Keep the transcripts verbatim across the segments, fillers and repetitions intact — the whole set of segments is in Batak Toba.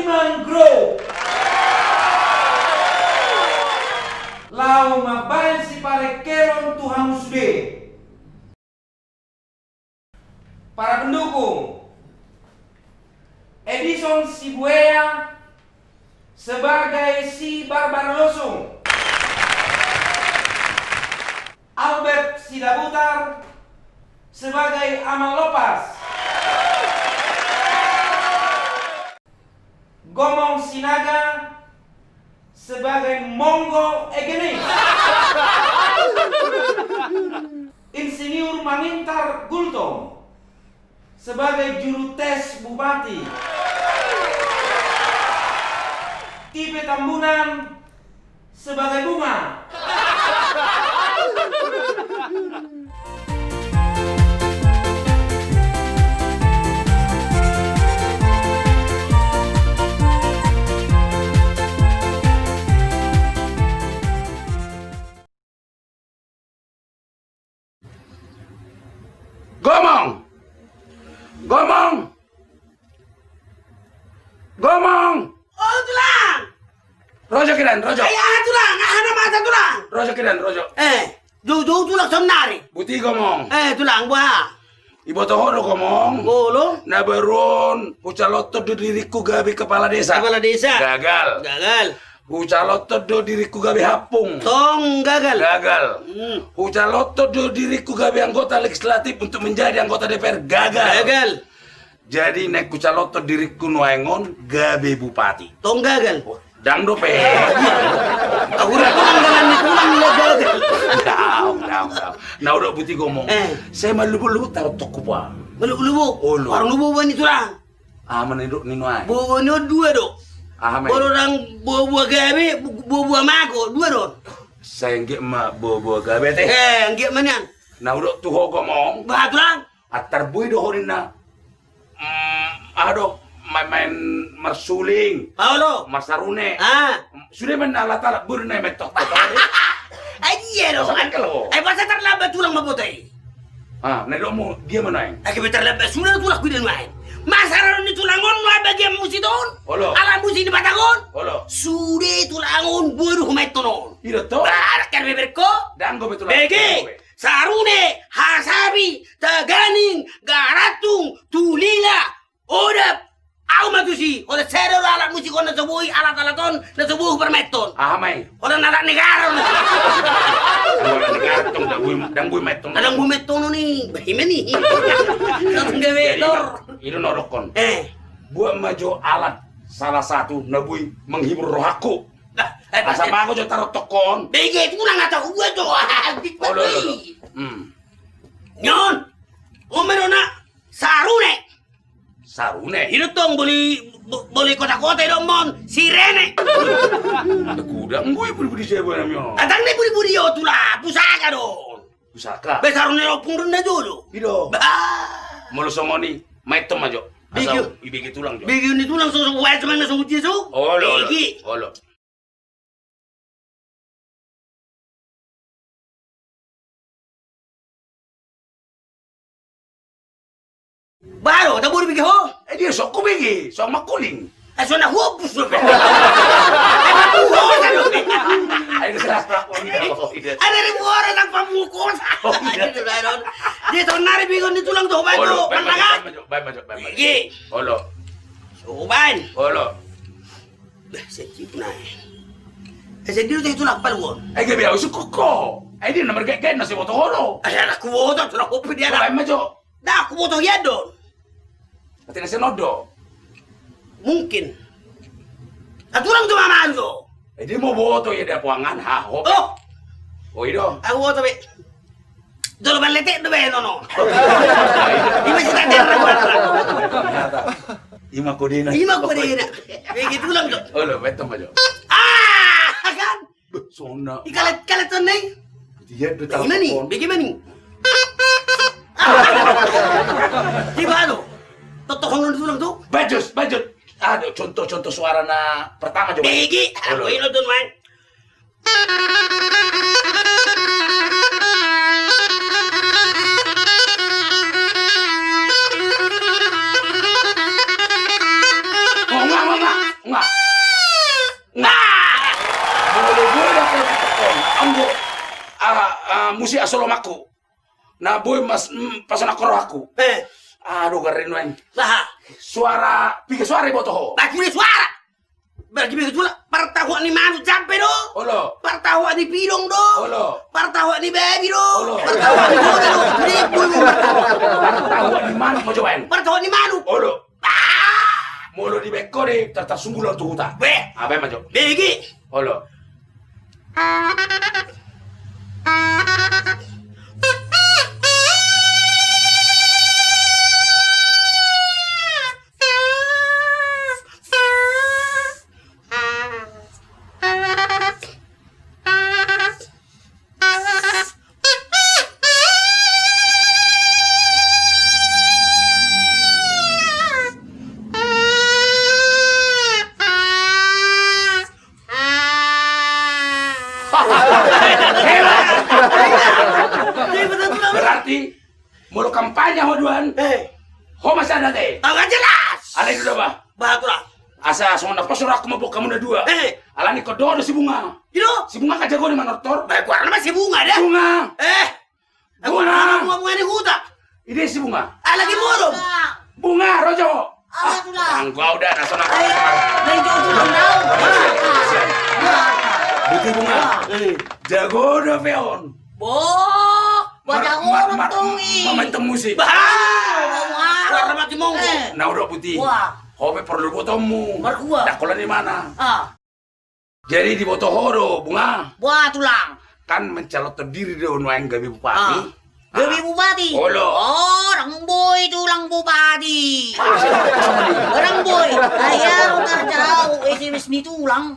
Group. Laho mambahen siparengkeon tu hamu sude. Para pendukung, Edison Sibuea sebagai si Barbar Losung, Albert Sidabutar sebagai Amal Lopas, Gomong Sinaga sebagai Monggo Egenis, Insinyur Mangintar Gultom sebagai juru tes bupati, Tipe Tambunan sebagai Bunga. Gomong! Gomong! Gomong! O tulang! Rojo kidan, rojo. Ai aha tulang, aha na mata tulang? Rojo kidan, rojo. Eh, jou-jou tulang saonari. Buti Gomong. Eh, tulang, boha? Iboto ho do Gomong? Olo. Na baru on, hucalonhon do diringku gabe kepala desa. Kepala desa. Gagal. Gagal. Hucalonhon do diringku gabe hampung. Tong gagal. Gagal. Hmm. Hucalonhon do diringku gabe anggota legislatif untuk menjadi anggota D P R. Gagal. Gagal. Jadi naeng hucalonhon diringku nuaeng on gabe bupati. Tong gagal. Ndang dope. Ahu rap tulang, gagal ni tulang, gagal. Ndang, ndang, ndang. Na hudok, Buti Gomong. Eh. Sai mallubu-lubu tarontok hupa. Mallubu-lubu? Olo. Parlubu boha ni tulang? Aha ma na nidok ni nuaeng? Boha ni on dua do. Aha ma i? Boha do ndang boha-boha gabe, boha-boha mago, dua do. Sai anggiat ma boha-boha gabe ate. Eh, anggiat ma nian. Na hudok tu ho Gomong. Boha tulang? Antar boi do ho ninna. Mm, aha do, main-main marsuling. Paolo. Marsarune. Ah. Sude ma ninna alat-alat, boi do ninna i main toktok. Ai dia do. Masa mangkal ho? Ai masa tarlambat tulang mamboto i? Ah, na didokmu dia ma nuaeng? Ai gabe tarlambat sude do tulang, huida nuaeng. Masa ra adong ni tulang on nuaeng bagian musik on? Olo. Alat musik ni Batak on? Olo. Sude tulang on boi do humainhon on. Ida to? Bah, anak kan beberko. Danggo be tulang. Bege. Sarune, hasapi, taganing, garantung, tulila, odap. Ahu ma tusi, holan sada do alat musik on na so boi, alat-alat on na so boi huparmainhon. Aha ma i? Holan alat negara on. Alat negara tong ndang boi, ndang boi mainhon. Ndang boi mainhon on i, bah, ima ni. Jadi, i do na hudokkon. Eh. Buat ma jo alat salah satu na boi menghibur rohangku. Asa mago jo tarontok on. Bege tulang, asa hubuat jo. Olo, olo, olo. Hmm. Nion. On ma do na sarune. Sarune? I do tong boli, bo-, boli kota-kota i do on. Sirene. Kuda, nggui budi-budi sian bona nion. Atang ni budi-budi, o tulang, pusaka do on. Pusaka. Be sarune ompung do na jolo. I do. Bah. Molo songon i, mainhon ma jo. Asa ibege tulang jo. Bege ni tulang, so, so, wae cuma na songon dia so. Olo, olo. Bege. Olo. Baru, tak boleh bege ho. Eh, dia sok ku bege, sok makuling. Eh, so na huopus dope. Eh, makuling dope. Ai, gelas pakuling dope. Ada ribu orang tanpa mukul. Oh, iya. Dia tahu nari bingung ni tulang tuh, baik. Olo, tuh, baik, pernah baik, kan? Baik, baik, baik, baik. Iya. Olo. Soban. Olo. Bah, setiap naik. Eh, setiap itu tulang paluon. Eh, gabe au sukoko. Eh, dia nomor gek-gek nasi boto olo. Eh, anak kuboto, tulang kopi dia. Baik, maju. Dah, aku boto ia don. Ate na sian on do? Mungkin. Aturan tu mama tu. Eh, dia mau boto ia dia puangan, ha, ho. Oh. Oh, i do. Aku boto be. Dolo balete do be nono. Ima si tadi. Ima kodena. Ima kodena. Begitu lang do. Olo, beto majo. Ah, kan? Beh, sona. Ikalet, kalet sona i. Dia do. Ima ni, bagaimana ni? Tiba do. Totok hono tulang tu. Bajos, bajos. Ada contoh-contoh suara na pertama coba. Begi, aku ino tu main. Oh, enggak, enggak, enggak. Si asolomakku. Na boi mas, mm, pasonang rohakku. Eh. Aduh, garrinu en. Bah. Suara, piga suara iboto ho? Bah, piga suara. Bah, piga suara. Partahuak ni manuk jampe do. Olo. Partahuak ni pidong do. Olo. Partahuak ni babi do. Olo. Partahuak ni boda do. Ribul. Partahuak ni manuk ma jo baen. Partahuak ni manuk. Olo. Ah! Molo dibaen ho di, tar, tarsumbulan tu huta. Be. Ah, baen ma jo. Bege. Olo. Berarti molo kampanye ho duan, eh, ho ma sada te. Agak jelas. Alai do da bah. Bah, tulang. Asa songon na pos rohakku mamboan hamu na dua. Eh. Alani ho do, do si Bunga. Ido? Si Bunga kan jago ni manortor. Bah, goarna ma si Bunga da. Bunga. Eh. Bunga. Bunga, Bunga ni huta. Ide si Bunga. Alai modom. Bunga, ro jo. Ah, tulang. Anggo au da na sonang. Eh, na jo tulang dao. Buti Bunga. Eh. Jago dope on. Boh, bah, jago dope on i. Mamainton musik. Bah. Wah, wah. Wah, mati monggo. Eh. Na udo buti. Wah. Ho pe porlu botoonmu. Marhua. Ndang holan imana. Ah. Jadi diboto ho do, Bunga? Bah, tulang. Kan mencalonkan diri do nuaeng gabe bupati. Ah. Gabe bupati? Olo. Oh, ndang boi tulang bupati. Ndang boi. Ai ro tarjou S M S ni tulang.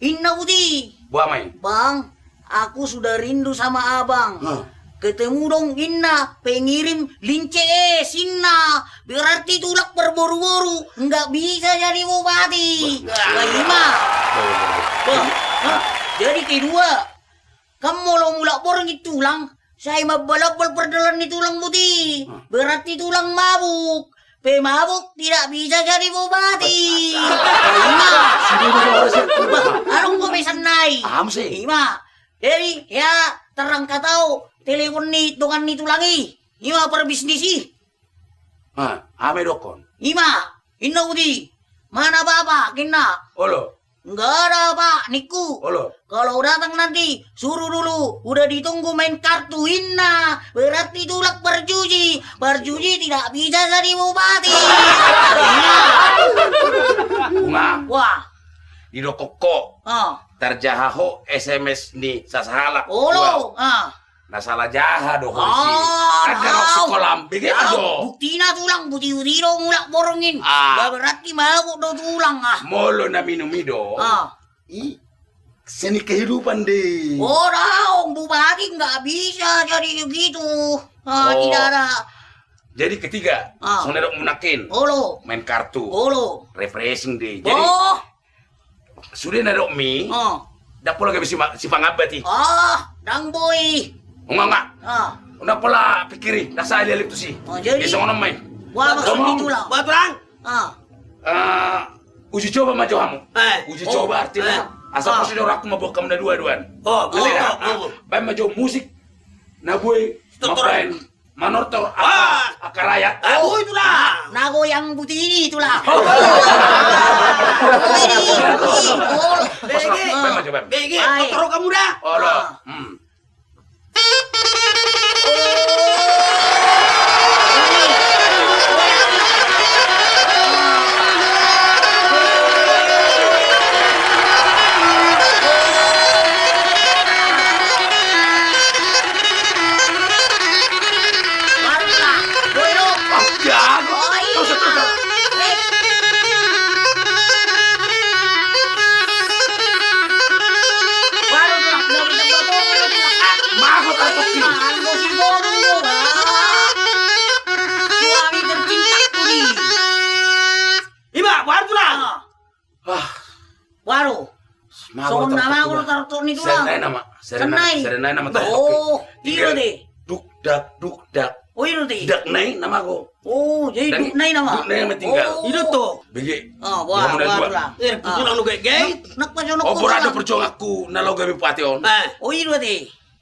Inna buti. Boha ma i? Bang, aku sudah rindu sama abang. Hah. Ketemu dong, inna, pengirim lince es, inna. Berarti tulang berboru-boru, nggak bisa jadi bupati. Bah. Wah, ima. Bah, bah, bah. Bah, hah? Jadi kedua, kan molo mulak borngin tulang, sai mambal-ambal pardalan ni tulang buti. Hah. Berarti tulang mabuk. Pemabuk tidak bisa jadi bupati. Bah, ima. Bah, adong do pesan nai. Aha muse? Ima. Jadi, ya, terangkat au telepon ni dongan ni tulang i. Ima parbisnis i. Ah, aha ma didokkon? Ima, inna buti. Mana bapak, inna? Olo. Nggak ada, Pak, ningku. Olo. Kalau datang nanti, suruh dulu, udah ditunggu main kartu, inna. Berarti tulang berjuji. Berjuji tidak bisa jadi bupati. Bunga. Wah. Didokkon ho. Ah. Tarjaha ho S M S ni sasahalak. Olo. Wah. Ah. Na salah jaha do ho disi. Ah, kan ndang ro sikola, bege do. Buktina tulang, buti-buti do mulak borngin. Ah. Ba, berarti mabuk do tulang, ah. Molo na minum i do. Ah. I seni kehidupan de. Oh, daong, bupati nggak bisa jadi begitu. Ah, tidak ada. Jadi ketiga, ah, songon na didok muna kan. Olo. Main kartu. Olo. Refreshing de. Jadi, oh. Sude na didok mi, oh, ndang pola gabe si ma-, si pangambat i. Oh, ndang boi. Unga, unga. Ah. Ndang pola pikiri, ndang sai lialim tusi. Oh, jadi. Songon on ma i. Wah, maksud i tulang. Bah, tulang. Ah. Eh, uji coba ma jo hamu. Eh. Uji coba artina. Eh. Asa pos do rohangku mamboan hamu na dua-duaan. Oh, baen ma jo musik na boi mambaen manortor angka, angka rakyat. Ah, boi tulang. Na goyang buti i tulang. Oh. Boi di. Bege. Baen ma jo, baen. Bege, tortor hamu da. Olo. Ah. Hmm. Ima, baru tulang. Ah. Baru. Songon na mago do tarotop ni tulang. Sernai nama. Sernai. Sernai nama tarotop. Oh, i do de. Duk dak, duk dak. Oh, i do de. Dak nai nama go. Oh, jadi duk nai nama. Duk nai nama tinggal. Oh. I do to. Bege. Oh, baru tulang. Eh, tulang nu gek-gek. Nak pajonok. Oh, berada perjuanganku na laho gabe bupati on. Oh, i do de.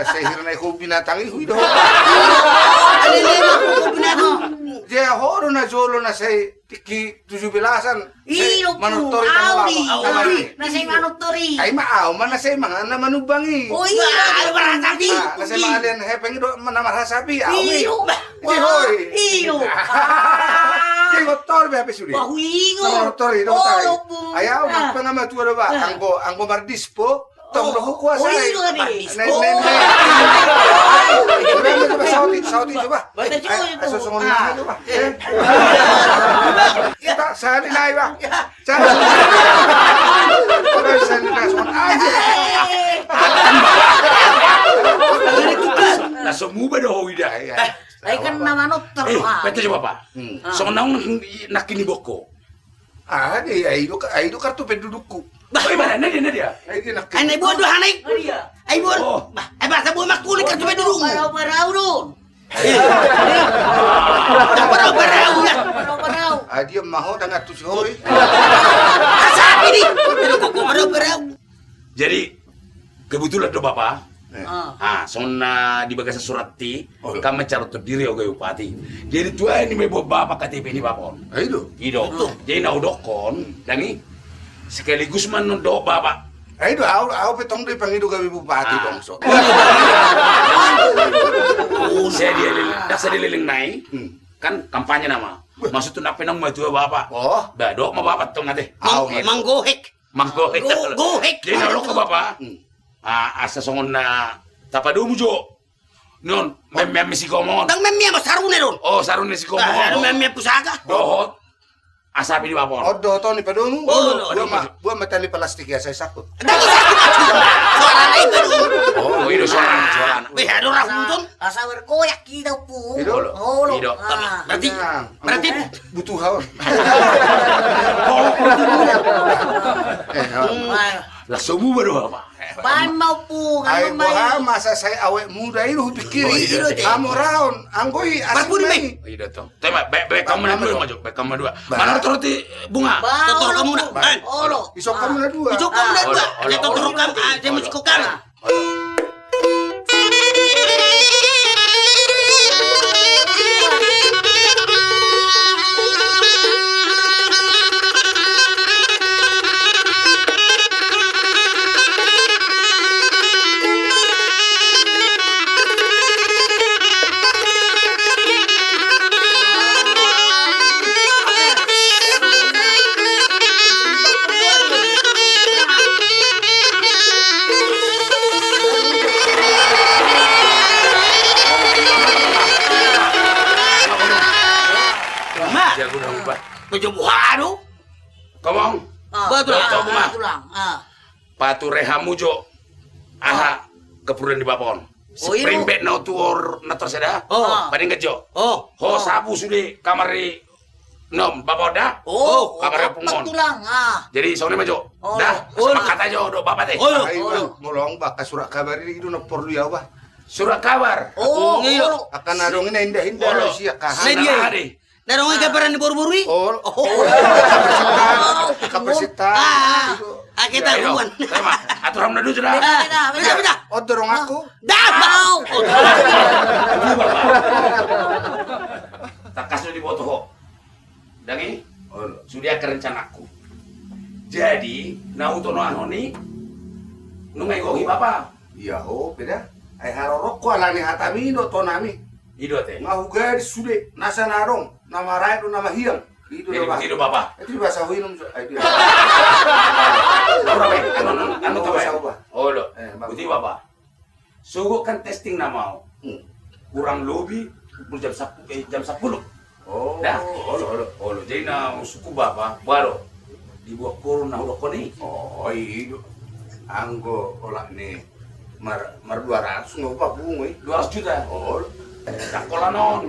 Ala sehir na ho binatang i, hui do ho. Alele na ho binatang. Dia ho do na jolo na sai tingki tujuh belasan. Sai manortori tano au. Na sai manortori. Ai ma au ma na sai mangan na manumbang i. O iyo, na sai mangan hepeng i do na marhasapi au. Iyo. Iyo. Iyo. Ingot tor be hape sude. Wah, ingot. Tor tor i do tai. Ai au ma pengama tua do ba. Anggo anggo mardispo. Tong do hukuasai. Mardispo. Coba saoti, saoti coba. Aso songon i coba. Sahali nai ba. Sahali nai songon i. Na so muba do ho ida. Ai kan na manortor. Beta coba pa. Songon naung nangkin ni boko. Ah, dia ai do ai do kartu pendudukku. Bah, mana dia, mana dia? Ai dia nangkin. Ai na iboan do hana i. Ai iboan. Bah, ai bah sabo makkuli kartu pendudukmu. Parau parau do. Parau parau ya. Parau parau. Ah, dia maho tangan tu si hoi. Asapi di. Parau parau. Jadi kebetulan do bapa. Ah, songon na di bagasan surat i, kan mancarothon diri au gabe bupati. Jadi tuaen i ma iboan bapa K T P ni bapa on. I do. I do. Jadi na hudokkon, dang i, sekaligus ma annon dohot bapa. I do, au, au pe tong do dipangido gabe bupati, bangso. Sai dileleng, dang sai dileleng nai. Kan kampanye nama. Maksudhu nang pe naung matua bapa. Oh. Ba, dohot ma bapa tong ate. Manggohek. Manggohek. Gohek. Jadi na hudokkon bapa. Asa songon na tapadomu jo. Non, meammeam ni si Komong on. Dang meammeam, sarune do on. Oh, sarune si Komong on. Meammeam pusaka. Dohot. Asa pe di bapa on. Oh, dohot on dipadomu. Buat ma tali plastik i asa disangkut. Dang disangkut. Suarana i do. Oh, i do suarana. Be, adong ra huton. Asa berkoyak i do, Pu. I do. Berarti, berarti butuh haon. Langsung bubar do apa? Baen ma, Ompung. Ai boha, masa sai awet muda i do hupikiri. Hamoraon, anggo i asing ma i. Baen hamu na dua ma jo, baen hamu na dua. Mana roti bunga? Tortor hamu na. Olo. Isok hamu na dua. Isok hamu na dua. Olo. Tortor hamu, ah, dia mesti kau kanan. Komong. Tulang. Pature hamu jo. Aha keperluan ni bapa on? Spring bed na tuor na torseda. Padenggan jo. Ho sapu sude kamar ni Nom, bapa on da? Oh, kamar ni ompung on. Jadi songon i ma jo. Da, sepakat aja jo bapa te. Molo on, bah, angka surat kabar i do na porlu i au, bah. Surat kabar. Oh, angka na adong i na indah-indah, sia kahan. Na adong i gambaran ni boru-boru i. Angka peserta. Angka taruan. Atur hamu na dua jo da. On dorong aku. Da. Tangkas do diboto ho. Dang i? Olo. Sude angka rencanangku. Jadi na hutonahon i nunga igohi bapa. Ia ho pe da. Ai harorongku alani hatami do tonami. I do ate. Nga hugadis sude, nasa na adong, na maraek do na mahiang. I do bapa. Itu di basa ho inum. Olo. Buti bapa. Sogot kan testing nama au. Kurang lobi jam sampulu, jam sampulu. Oh, da. Olo, olo. Jadi na maksudku bapa, baru dibuat koron na hudokkon i. Oh, i do. Anggo olat ni mar, mar dua ratus nga hupapungu i. Dua ratus juta. Olo. Dang holan on.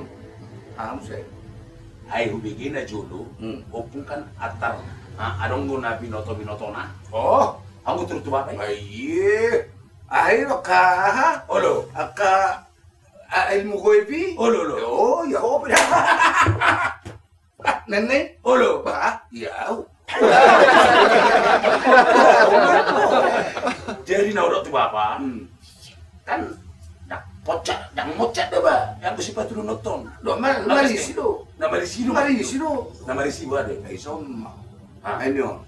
Ai hubege na jolo, ompung kan antar adong do na binoto-binotona. Oh. Anggo turut tu bapa i. Ai. Aha i do angka aha? Olo. Angka ilmu goib i? Olo, olo. Oh, ia ho pe da. Nene? Olo. Bah, ia au. Jadi na hudok tu bapa. Kan dang pocak, dang mocak do ba. Yang besi patu do nonton. Do marisi do. Na marisi do. Marisi do. Na marisi do ade. Ai somma. Ai ni on.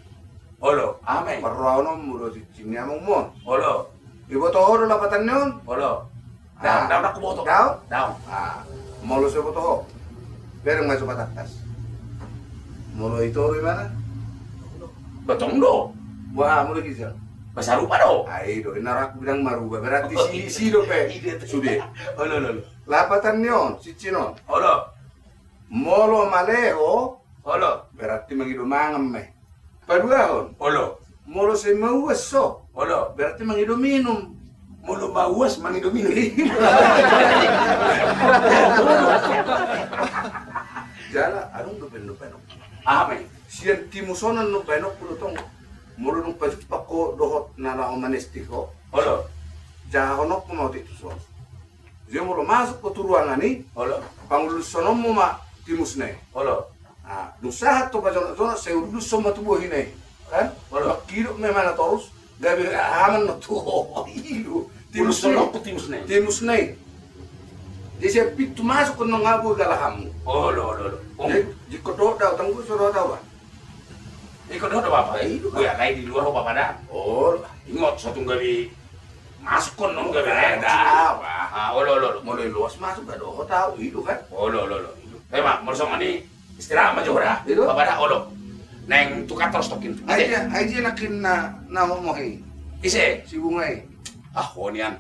Olo, aha ma i? Parrohaononmu do cincin ni amongmu on. Olo. Iboto ho do lapatan ni on? Olo. Daong, daong, daong, huboto. Daong? Daong. Molo so iboto ho, bereng ma jo patangkas. Molo i toru imana? Betong do. Boha molo ginjang? Ba sarupa do. Ai do, inna rohangku bidang maruba, berarti si, si do pe. Sude. Olo, olo, olo. Lapatan ni on, cincin on. Olo. Molo male ho, olo, berarti mangido mangan ma i. Paduahon. Olo. Molo sai mauas ho. Olo. Berarti mangido minum. Molo mauas mangido minum. Jala adong do baen, do baen. Aha ma i? Sian timus on annon baenonku do tong. Molo dung pajumpang ho dohot na laho manestik ho. Olo. Jahahononku ma otik tuson. Jadi molo masuk ho tu ruangan i, olo, pangullushononmu ma timusna i. Olo. Dung sahat ho pajonok-jonok, sai ullushon ma tu bohina i. Kan? Olo. Mangkidop ma imana torus, gabe aman ma tu ho. I do. Timus ni. Timus ni. Timus ni. Jadi sian pintu masuk annon nga boi galahanmu. Olo, olo, olo. Jadi, jadi ingkon dohot au, ndang boi so dohot au ba. Ingkon dohot au ba. Boi alai di luar ho ba da. Olo. Ingot, so tung gabe masuk annon gabe. Olo, olo, olo. Molo loas masuk, nga dohot au, i do kan. Olo, olo, olo. Ema, molo songon i. Istirahat ma jo da. Ba da, olo. Naeng tu kantor stokkin. Ai dia, ai dia nangkin na, na momo i. Ise? Si Bunga i. Ah, ho nian.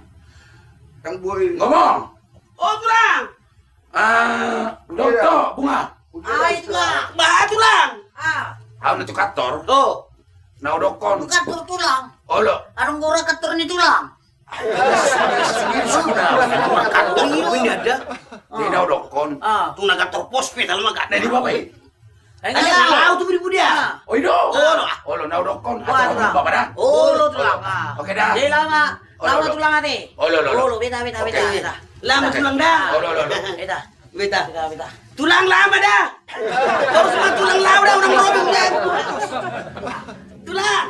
Ndang boi. Ngomong. O tulang. Ah, dohot Bunga. Ai tulang. Ba tulang. Au na tu kantor. O. Na hudokkon. Tu kantor tulang. Olo. Adong gora kantor ni tulang. Sudah, sudah. Kantor ini ada. Dia na hudokkon. Tung na kantor pos pe, talo ma kantor. Nah, di bapa i. Ada, au tu budi budi ya. O i do. Olo, na hudokkon. Olo tulang. Oke da. Jadi lama, lama tulang ate. Olo, olo. Olo, beta, beta, beta. Lama tulang da. Olo, olo, olo. Beta. Beta. Beta, beta. Tulang lama da. Terus ma tulang lama da, orang robing da. Tulang.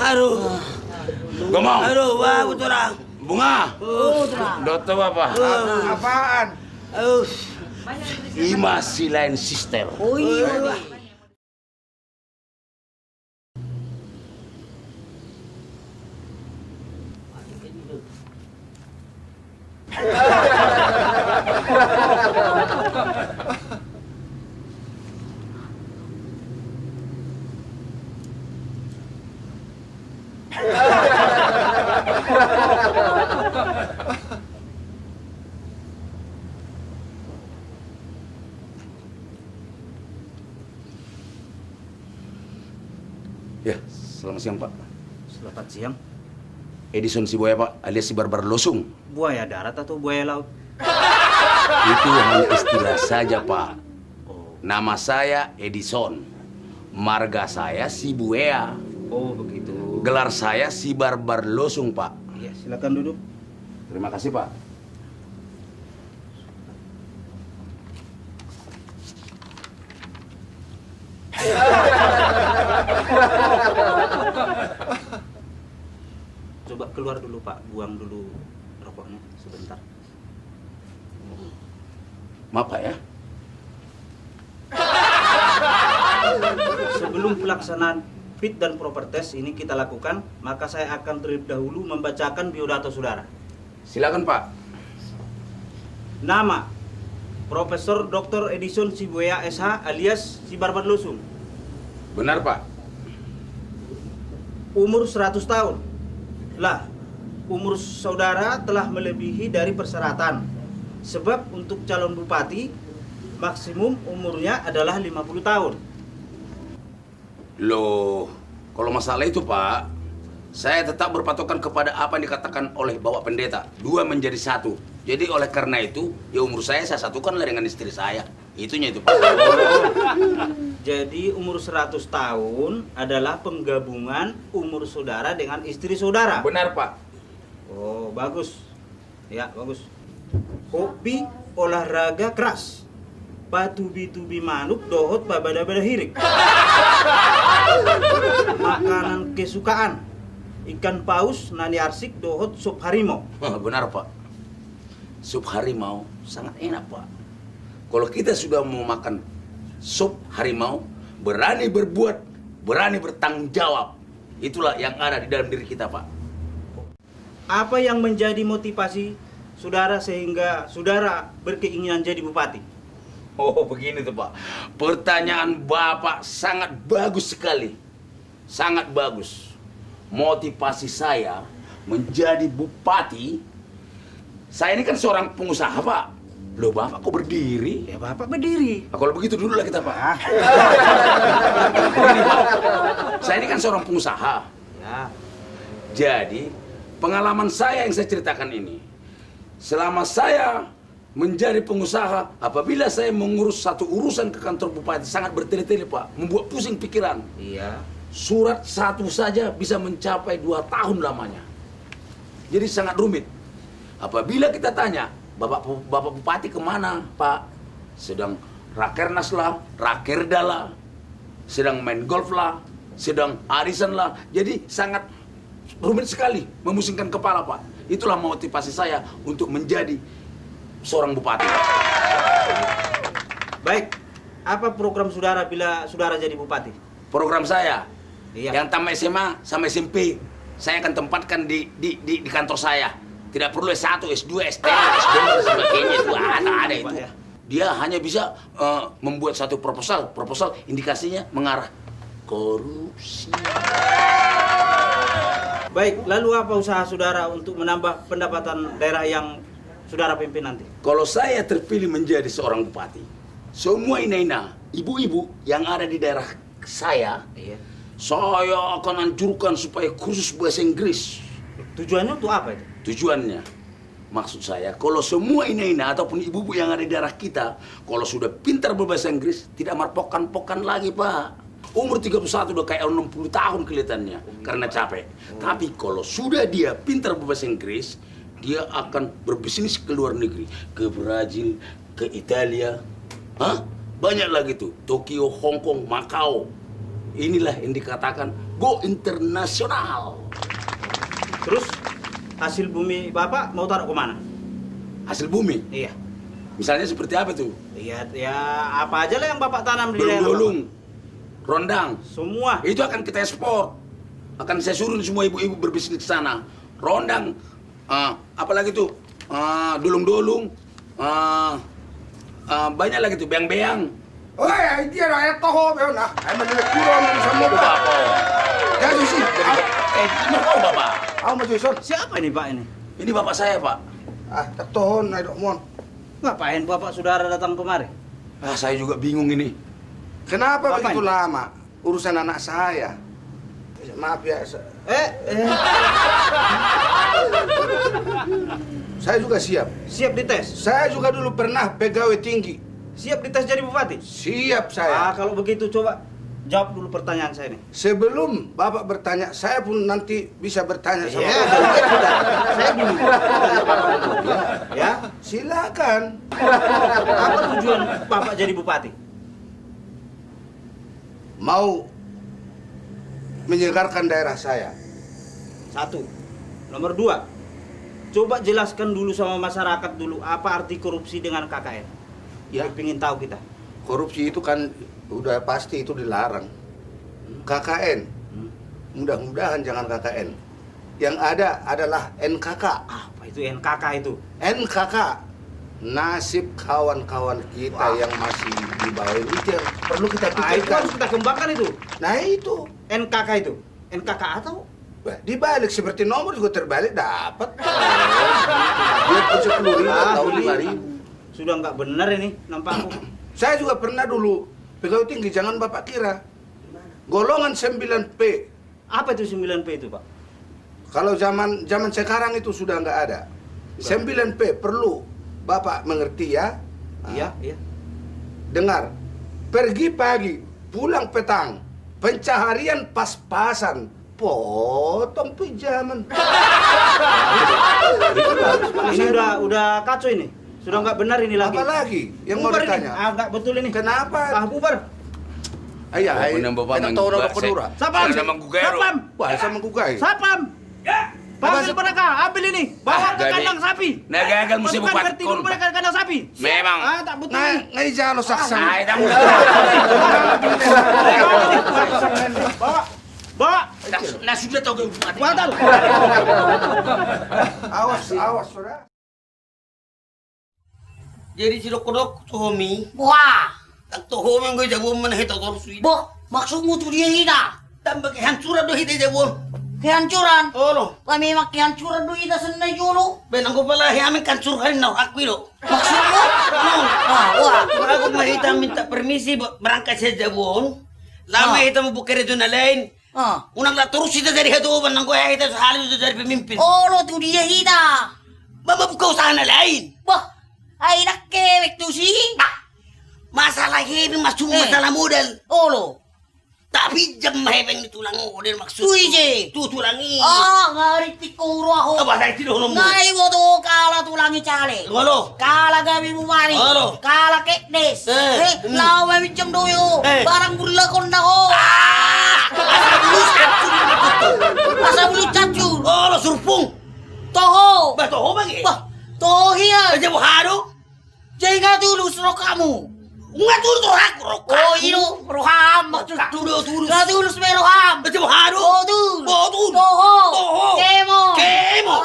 Aduh. Gomong. Aduh, wah, Tulang. Bunga. Oh, Tulang. Dohot ho, Bapa. Apaan? Aduh. Ima si laen sister. Oh, iya. Ya, selamat siang, Pak. Selamat siang. Edison Sibuaya, Pak, alias si Barbar Losung. Buaya darat atau buaya laut? Itu hanya istilah saja, Pak. Oh. Nama saya Edison. Marga saya Sibuaya. Oh, begitu. Gelar saya si Barbar Losung, Pak. Iya, silakan duduk. Terima kasih, Pak. Coba keluar dulu, Pak. Buang dulu rokoknya sebentar. Maaf, Pak, ya. Sebelum pelaksanaan fit dan proper test ini kita lakukan, maka saya akan terlebih dahulu membacakan biodata saudara. Silakan, Pak. Nama? Profesor Doktor Edison Sibuea S H alias Sibarban Losung. Benar, Pak. Umur seratus tahun. Lah, umur saudara telah melebihi dari persyaratan. Sebab untuk calon bupati, maksimum umurnya adalah lima puluh tahun. Loh, kalau masalah itu, Pak, saya tetap berpatokan kepada apa yang dikatakan oleh Bapak Pendeta. Dua menjadi satu. Jadi, oleh karena itu, ya, umur saya, saya satukanlah dengan istri saya. Itunya itu, Pak. Jadi, umur seratus tahun adalah penggabungan umur saudara dengan istri saudara? Benar, Pak. Oh, bagus. Ya, bagus. Hobi olahraga keras. Patubi-tubi manuk dohot pabada-bada hirik. Makanan kesukaan. Ikan paus, nani arsik, dohot sop harimau. Benar, Pak. Sop harimau sangat enak, Pak. Kalau kita sudah mau makan sop harimau, berani berbuat, berani bertanggung jawab. Itulah yang ada di dalam diri kita, Pak. Apa yang menjadi motivasi saudara sehingga saudara berkeinginan jadi bupati? Oh, begini tuh, Pak. Pertanyaan Bapak sangat bagus sekali. Sangat bagus. Motivasi saya menjadi bupati, saya ini kan seorang pengusaha, Pak. Loh, Bapak kok berdiri? Ya, Bapak berdiri. Nah, kalau begitu dululah kita, Pak. Ah. Begini, Pak. Saya ini kan seorang pengusaha. Ya. Jadi, pengalaman saya yang saya ceritakan ini, selama saya menjadi pengusaha, apabila saya mengurus satu urusan ke kantor bupati, sangat bertele-tele, Pak, membuat pusing pikiran. Iya. Surat satu saja bisa mencapai dua tahun lamanya. Jadi, sangat rumit. Apabila kita tanya, "Bapak, Bapak Bupati kemana, Pak?" Sedang rakernas lah, rakerda lah, sedang main golf lah, sedang arisan lah. Jadi, sangat rumit sekali, memusingkan kepala, Pak. Itulah motivasi saya untuk menjadi seorang bupati. Baik, apa program saudara bila saudara jadi bupati? Program saya? Iya. Yang tamat S M A sama S M P, saya akan tempatkan di, di, di, di kantor saya. Tidak perlu S satu, S dua, S tiga, S dua, dan sebagainya. Itu ada, ada itu. Iya. Dia hanya bisa, eh, membuat satu proposal. Proposal indikasinya mengarah korupsi. Baik, lalu apa usaha saudara untuk menambah pendapatan daerah yang saudara pimpin nanti? Kalau saya terpilih menjadi seorang bupati, semua ina-ina, ibu-ibu yang ada di daerah saya, iya, saya akan anjurkan supaya kursus bahasa Inggris. Tujuannya untuk apa itu? Tujuannya, maksud saya, kalau semua ina-ina ataupun ibu-ibu yang ada di daerah kita, kalau sudah pintar berbahasa Inggris, tidak marpokan-pokan lagi, Pak. Umur tiga puluh satu udah kayak enam puluh tahun kelihatannya, oh, karena capek. Oh. Tapi kalau sudah dia pintar berbahasa Inggris, dia akan berbisnis ke luar negeri, ke Brazil, ke Italia. Hah? Banyak lagi tuh, Tokyo, Hong Kong, Macau. Inilah yang dikatakan go internasional. Terus, hasil bumi Bapak mau taruh kemana? Hasil bumi? Iya. Misalnya seperti apa tuh? Iya, ya, apa aja lah yang Bapak tanam di daerah Bapak. Dolung-dolung, rondang. Semua. Itu akan kita ekspor. Akan saya suruh semua ibu-ibu berbisnis ke sana. Rondang, ah, apalagi tuh? Ah, dolung-dolung. Ah, ah, banyak lagi tuh, beang-beang. Oi, ai dia lah, eh, toho, beona. Ai menurut kurang sama, Pak. Jadi sih. Eh, mau tahu, Bapak? Au, Mas Jason. Siapa ini, Pak, ini? Ini bapak saya, Pak. Ah, tak tohon, ai dok mon. Ngapain Bapak saudara datang kemari? Ah, saya juga bingung ini. Kenapa begitu lama? Urusan anak saya. Maaf ya, sa- Eh, eh. Saya juga siap. Siap dites? Saya juga dulu pernah pegawai tinggi. Siap dites jadi bupati? Siap saya. Ah, kalau begitu coba jawab dulu pertanyaan saya nih. Sebelum Bapak bertanya, saya pun nanti bisa bertanya sama Bapak. Iya. Saya dulu. Ya, silakan. Apa tujuan Bapak jadi bupati? Mau menyegarkan daerah saya. Satu. Nomor dua, coba jelaskan dulu sama masyarakat dulu apa arti korupsi dengan K K N. Ya. Jadi pingin tahu kita. Korupsi itu kan udah pasti itu dilarang. Hmm. K K N. Hmm. Mudah-mudahan jangan K K N. Yang ada adalah N K K. Apa itu N K K itu? N K K. Nasib kawan-kawan kita yang masih di bawah ini yang perlu kita pikirkan. Itu harus kita kembangkan itu. Nah, itu. N K K itu. N K K atau? Bah, dibalik seperti nomor juga terbalik dapat. Dia pun sepuluh ribu, ah, tahu lima ribu. Sudah nggak benar ini nampakku. Saya juga pernah dulu pegawai tinggi, jangan Bapak kira. Golongan sembilan P. Apa itu sembilan P itu, Pak? Kalau zaman, zaman sekarang itu sudah nggak ada. Sembilan P perlu Bapak mengerti ya. Iya, iya. Dengar. Pergi pagi, pulang petang. Pencaharian pas-pasan. Potong pinjaman. Ini udah, udah kacau ini. Sudah nggak benar ini lagi. Apa lagi yang mau ditanya? Ah, nggak betul ini. Kenapa? Ah, bubar. Iya, iya. Enak tahu orang penura. Satpam. Satpam. Wah, sama gugai. Satpam. Panggil mereka, ambil ini. Bawa ke kandang sapi. Nah, gagal mesti buat kon. Mereka ke kandang sapi. Memang. Ah, tak betul. Ngai jalo saksa. Bawa. Bawa. Nah, sudah tahu gue. Batal. Awas, awas, sudah. Jadi sidok kodok tu homi. Wah. Tak tu homi gue jago mana hita torus ini. Boh, maksudmu tu dia hita? Tambah kehancuran do hita jago. Kehancuran? Olo. Wah, memang kehancuran do hita sennai jolo. Benang gue pala ya amin kancur kali nau aku do. Maksudmu? Ah, wah. Aku mah hita minta permisi berangkat saya jago. Lama hita mau buka regional lain. Ah. Unang la torus hita jadi hatoban nanggo hita so hali hita jadi pemimpin. Olo tu dia hita. Mama buka usaha na lain. Bah, ai nak kewek tu si. Masalah hepeng mas cuma masalah modal. Olo. Tapi jam hepeng ni tulang modal maksud. Tu ije. Tu tulang i. Ah, ngari tiko uro aho. Apa saya tidak ngomong. Ngai boto kala tulang i caleg. Olo. Kala gabe bupati. Olo. Kala kekdes. Eh, lao ma minjam doyo. Barang burlakon na ho. Asa bulu cancur. Asa bulu cancur. Olo surpung. Toho. Bah toho bagi. Bah toho hian. Aja boha do. Jadi nga tulus rokamu. Nga tulus rohak rokamu. Oh ino roham maksudku. Nga tulus. Nga tulus be roham. Aja boha do. Oh tulus. Oh tulus. Toho. Toho. Kemo. Kemo.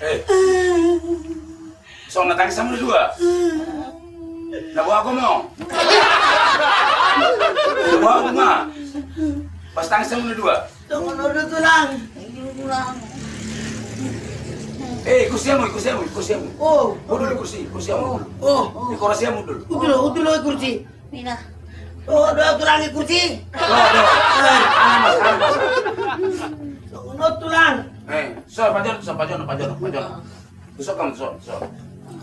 Eh. Songon na tangis hamu na dua. Na boha hamu? Na boha hamu? Pas tangis hamu na dua. Songon on do tulang. Eh, kursi hamu, kursi hamu, kursi hamu. Oh. Dulu kursi, kursi hamu. Oh. Eh, kursi hamu dulu. Utulo, utulo kursi. Mina. Oh, do tulang i kursi. Do, do. Ana masa, ana masa. Songon on tulang. Eh, so pajon, so pajon, pajon, pajon. So kam, so, so.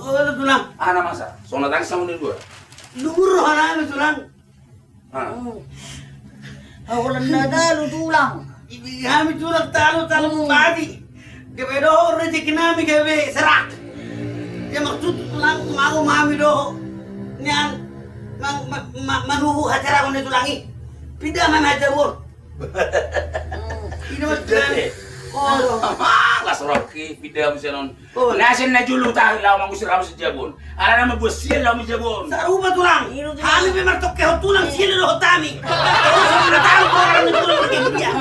Oh, do tulang. Ana masa. Songon na tangis hamu na dua. Luhur roha nami tulang. Holan na talu tulang. Hami tulang talu, talu bupati. Gabe dohot rezeki nami gabe serak. Ia maksud tulang mau hami dohot nian manuhu haserahon ni tulang i. Pinda ma hami hajabuhon. Pinda ma tulang. Las rohaki pinda ma sian on. Na sian na jolo tahi laho mangusir hamu sian jabu on. Alana mambuat sial laho ma jabu on. Sarupa tulang. Hami pe martongkehon tulang sial do dohot hami. Terus na tahu orang ni tulang pakai dia.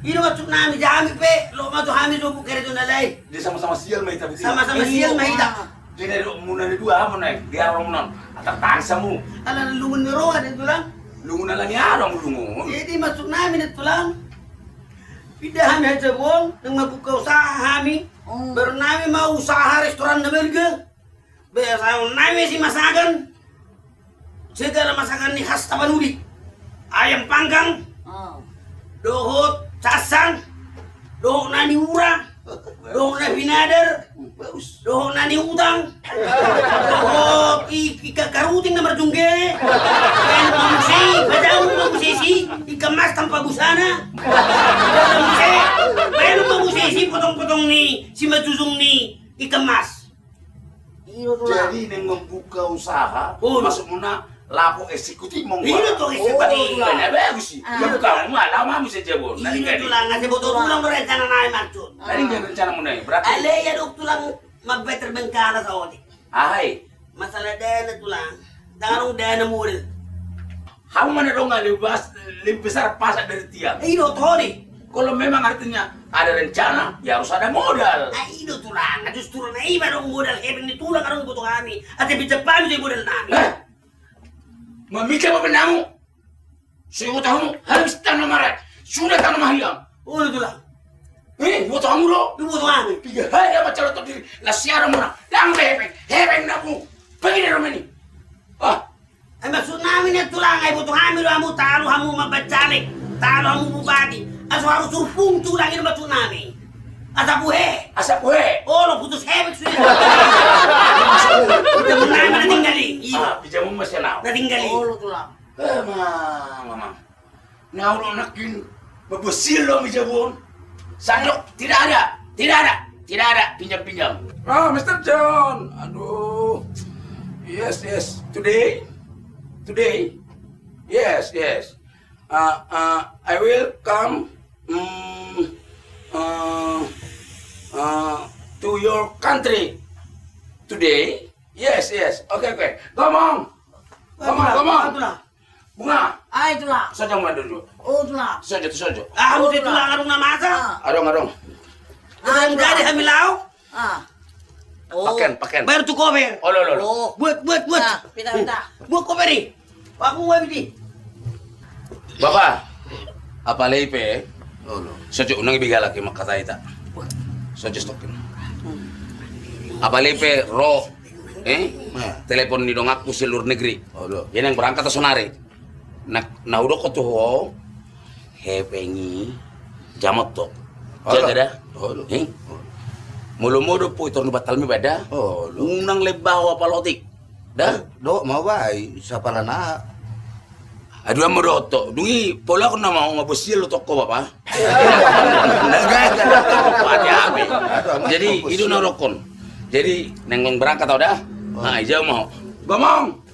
Ino maksud nami, hami pe laho ma tu hami dohot kere tu na lain. Dia sama-sama sial ma hita. Sama-sama sial ma hita. Jadi do muna ni dua hamu na dia orang muna. Atar tangis hamu. Alana lungun ni roha ni tulang. Lungun alani adong lungun. Jadi maksud nami na tulang. Pinda hami hajabu on, nang mambuka usaha hami. Baru nami ma usaha restoran na balga. Biasa nami si masakan. Segala masakan ni khas Tapanuli. Ayam panggang. Dohot casang. Dohot na ni ura. Dohot na pinadar. Dohot na ni utang. Dohot i, i kakaruting na marjungge. Baen ma muse i, pajamu ma muse i, ikan mas tanpa busana. Baen ma muse i, baen ma muse i, potong-potong ni simanjujung ni ikan mas. Jadi, naeng membuka usaha, maksudmuna lapo eksekutif mong. Iya, tulang. Bagus i. Membuka usaha, lapo muse jabu on. Iya, tulang. Asa boto tulang do rencana nai, maksud. Nari rencana muna i, berarti. Ale, iya do, tulang, mambaen terbengkalai saotik. Aha i? Masalah dana, tulang. Ndang adong dana modal. Hamu ma na dong lebih bas-, lebih besar pasak dari tiang. Ido toni. Kalau memang artinya ada rencana, ya harus ada modal. Ah, ido tulang. Justru na i ma adong modal hepeng ni tulang adong boto hami. Ate pinjam hami tu modal nami. Eh? Maminjam apa namu? Sudah tahu, habis tano marat. Sudah tano mahiam. Oh, tulang. Eh, boto hamu do? Boto hami. Piga hari amat calo terdiri. Lah siara muna. Dang hepeng, hepeng namu. Pergi dari rumah ini. Ah. Ai maksud nami na tulang, ai boto hami do hamu, talu hamu mambaen caleg, talu hamu bupati. Asa harus surfung tulang, i do maksud nami. Asa puhe. Asa puhe. Olo, putus hepeng sudah. Pinjam nami na tinggal i. Iya. Ah, pinjam muna sian au. Na tinggal i. Olo, tulang. Eh, mamang, mamang. Na olo nangkin, bebesilo mi jabu on. Sandok, tidak ada, tidak ada, tidak ada pinjam-pinjam. Ah, Mister John, aduh. Yes, yes. Today, today. Yes, yes. Uh, uh, I will come, mm, uh, uh, to your country today. Yes, yes. Okay, okay. Come on. Come on, come on. Bunga. Ai, tulang. Sojo ma dulu. Oh, tulang. Sojo, tu sojo. Ah, muse tulang, adong na masa? Ah. Adong, adong. Ah, tulang. Jadi hami laho. Ah. Oh. Paken, paken. Bayar tu koper. Olo, olo, olo. Oh. Buat, buat, buat. Nah, pita, pita. Buat koper i. Aku mau bini. Bapa, apalai pe. Olo. Sojo, unang ibe galak i mangkatai ta. Sojo, stop. Hmm. Apalai pe ro. Eh? Nah. Telepon ni donganku seluruh negeri. Olo. Ia naeng berangkat saonari. Na, na hudok tu ho, hepeng i, jamot ho. Olo. Jaga da. Olo. Eh? Molo modom ho i tor ni bantal mi ba da. Olo. Unang lembaho apala otik. Da? Do, mau ba i, sapala na. Aduh, mau do to. Dung i, pola aku nama mau ngabos sial lo toko, Bapa. Jadi, i do na dokkon. Jadi, naeng berangkat au da. Oh. Nah, ijau mau. Gomong.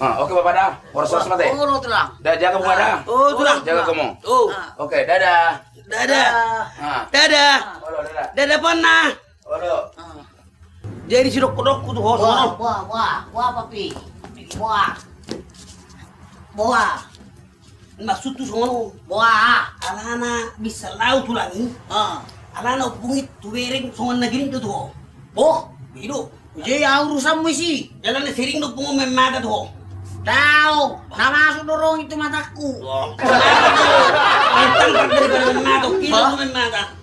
Ah, oke, Bapa da. Horas-horas mate. Oh, tulang. Da, jaga Bapa da. Oh, tulang. Jaga Gomong. Oh. Oke, dadah. Dadah. Ah. Dadah. Olo, dadah. Dadah, Ponna. Olo. Ah. Jadi sidokku-dokku tu ho. Boa, boa, boa, boa, Papi. Boa. Boa. Maksudku songon on. Boa. Alana bisa laho tulang i. Ah. Alana ompung i tubereng songon na gering do tu ho. Oh, i do. Jadi au urusanmu isi. Alana sering do ompung on maen mata tu ho. Tau, na masuk do roha i tu mataku. Maen tampar daripada maen mata, oke do maen mata.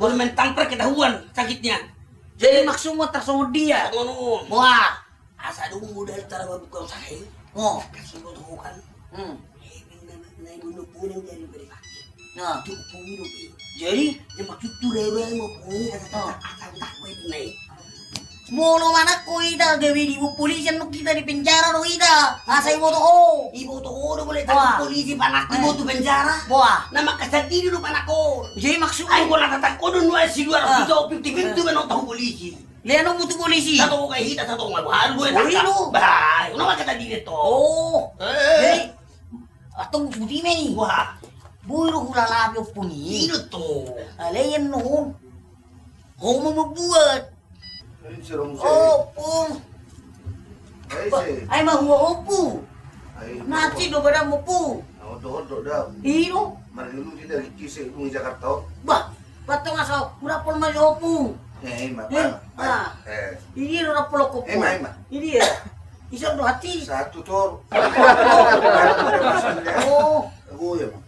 Kalau maen tampar ketahuan sakitnya. Jadi maksudmu tarsongon dia? Songon on. Wah. Asa dung modal tara mambuka usaha i. Oh. Kasih buat ho kan. Hmm. Eh, na, na, na, na, na, na, jadi beri pakai. Nah. Itu ompung i do. Jadi? Ya maksudku rewel mau ompung i, asa tak, asa tak kue nai. Molo manang ho ita gabe di polisi, anu, ita di penjara do ita. Asa iboto ho. Iboto ho do boleh tangkap polisi, panak i boto penjara. Wah. Na mangkasadidi do panak on. Jadi maksudmu? Ai bola tatak ho do nuan si dua ratus juta, fifty fifty, baen ho tu polisi. Lehon ho tu polisi. Satu kau hita, satu kau baru boleh tangkap. Bah, unang mangkasadidi to. Oh. Eh. Jadi, atong buti ma i. Wah. Boi do hulalapi ompung i. I do to. Alai annon ho ma mambuat. Ompung. Ai ma hua ompung. Mati do badanmu, Pung. I do. Margeluti da di kise dung i Jakarta on. Bah, battong asa hurapol ma jo, Pung. Eh, ima, eh, ima. Ini do rapol ho, Pung. Ima, ima. Ini ya. Ison do hati. Satu tor. Oh. Aku ya, Bang.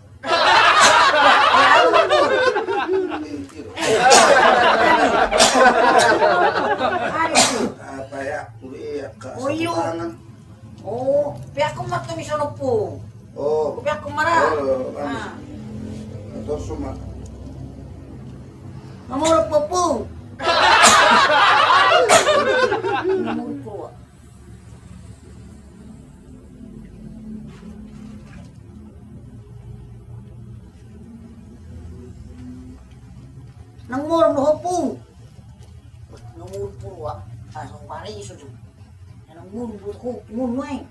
Apa ya? Kuliah, Kak, oh, iyo. Satu tangan. Oh, peakku ma tu misa, Pung. Oh. Peakku ma ra. Oh, ah. Terus semua. Nomor, Pung. Nomor dua. Nang morom do ho, Pung. Nang morom, Pung, wa. Ah, so pare iso tu. Ana ngunu buat ko ngunu ai.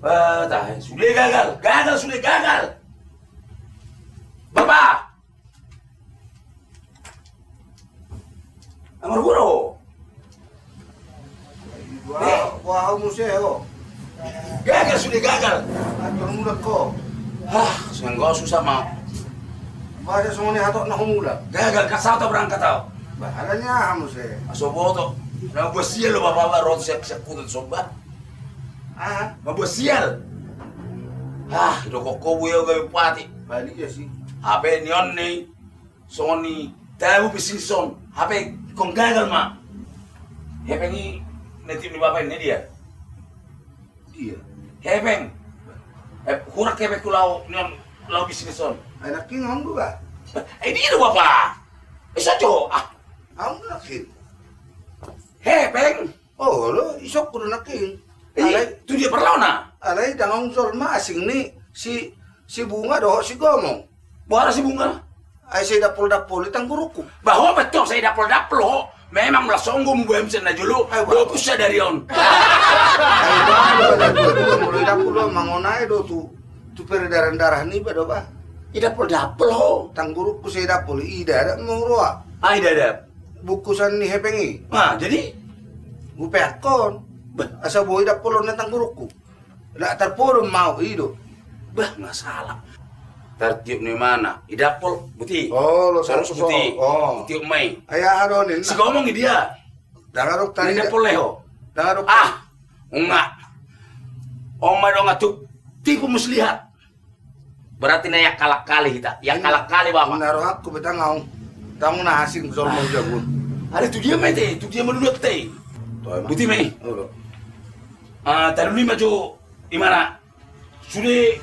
Bah, tahe, sude gagal, gagal, sude gagal. Bapa. Amar guru. Wah, wah, muse ho. Gagal, sude gagal. Atur mulak ho. Hah, senggo susah mau. Masa songon i hatop na ho mulak. Gagal, kasau ta berangkat au. Bah, alani aha muse. Aso boto. Na buat sial lo bapa, bapa rot siap siap kutut somba. Ah, mambuat sial. Ah, do kok kobu ya gawe pati. Balik ya sih. Hape ni on ni. Songon ni tabu bisnis on. Hape kong gagal ma. Hepeng i na tiup ni bapa i na dia. Dia. Hepeng. Eh, hurak hepeng ku lao ni on lao bisnis on. Ai nangkin on do ba. Eh, dia do bapa. Eh, sajo. Ah. Au nangkin. Hepeng. Oh, lo, isokku do nangkin. Alai tu dia parlaona. Alai dang on jolma asing ni si, si Bunga dohot si Gomong. Boha si Bunga? Ai sai dappol-dappol i tanggurukku. Bah ho betul sai dappol-dappol ho. Memang mula songgo mu bem sen na jolo. Ai, bah. Dopus sadari on. Ai, bah, bah, bah, bah, bah, mulai dappol, bah, mangonai do tu, tu peredaran darah ni, bah, do, bah. I dappol-dappol ho. Tanggurukku sai dappol, i da, da, mau roa. Ai da, da. Bungkusan ni hepeng i. Ah, jadi? Hupeakkon. Bah. Asa boi dappolon na tanggurukku. Nda tarpodom mau i do. Bah, masalah. Tartiup ni mana? I dappol, buti. Oh, lo, terus buti. Oh. Tiup mai. Ai aha do ninna. Si Gomong i dia. Dang adong tadi. Dappol leho. Dang adong. Ah, unga. Oma dong atuk. Tipu muslihat. Berarti na iangkal-angkali hita, iangkal-angkali bapa. Na rohakku be tangau, tangau na asing jolma jago. Ada tu dia ma i te, tu dia ma luat te. Buti ma i. Ah, talu lima jo, imana. Sude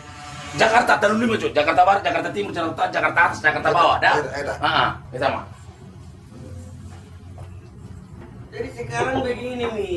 Jakarta talu lima jo, Jakarta Barat, Jakarta Timur, Jakarta, Jakarta Atas, Jakarta Bawah, da. Eda, eda. Ah, ah, eda ma. Jadi sekarang begini, Mi.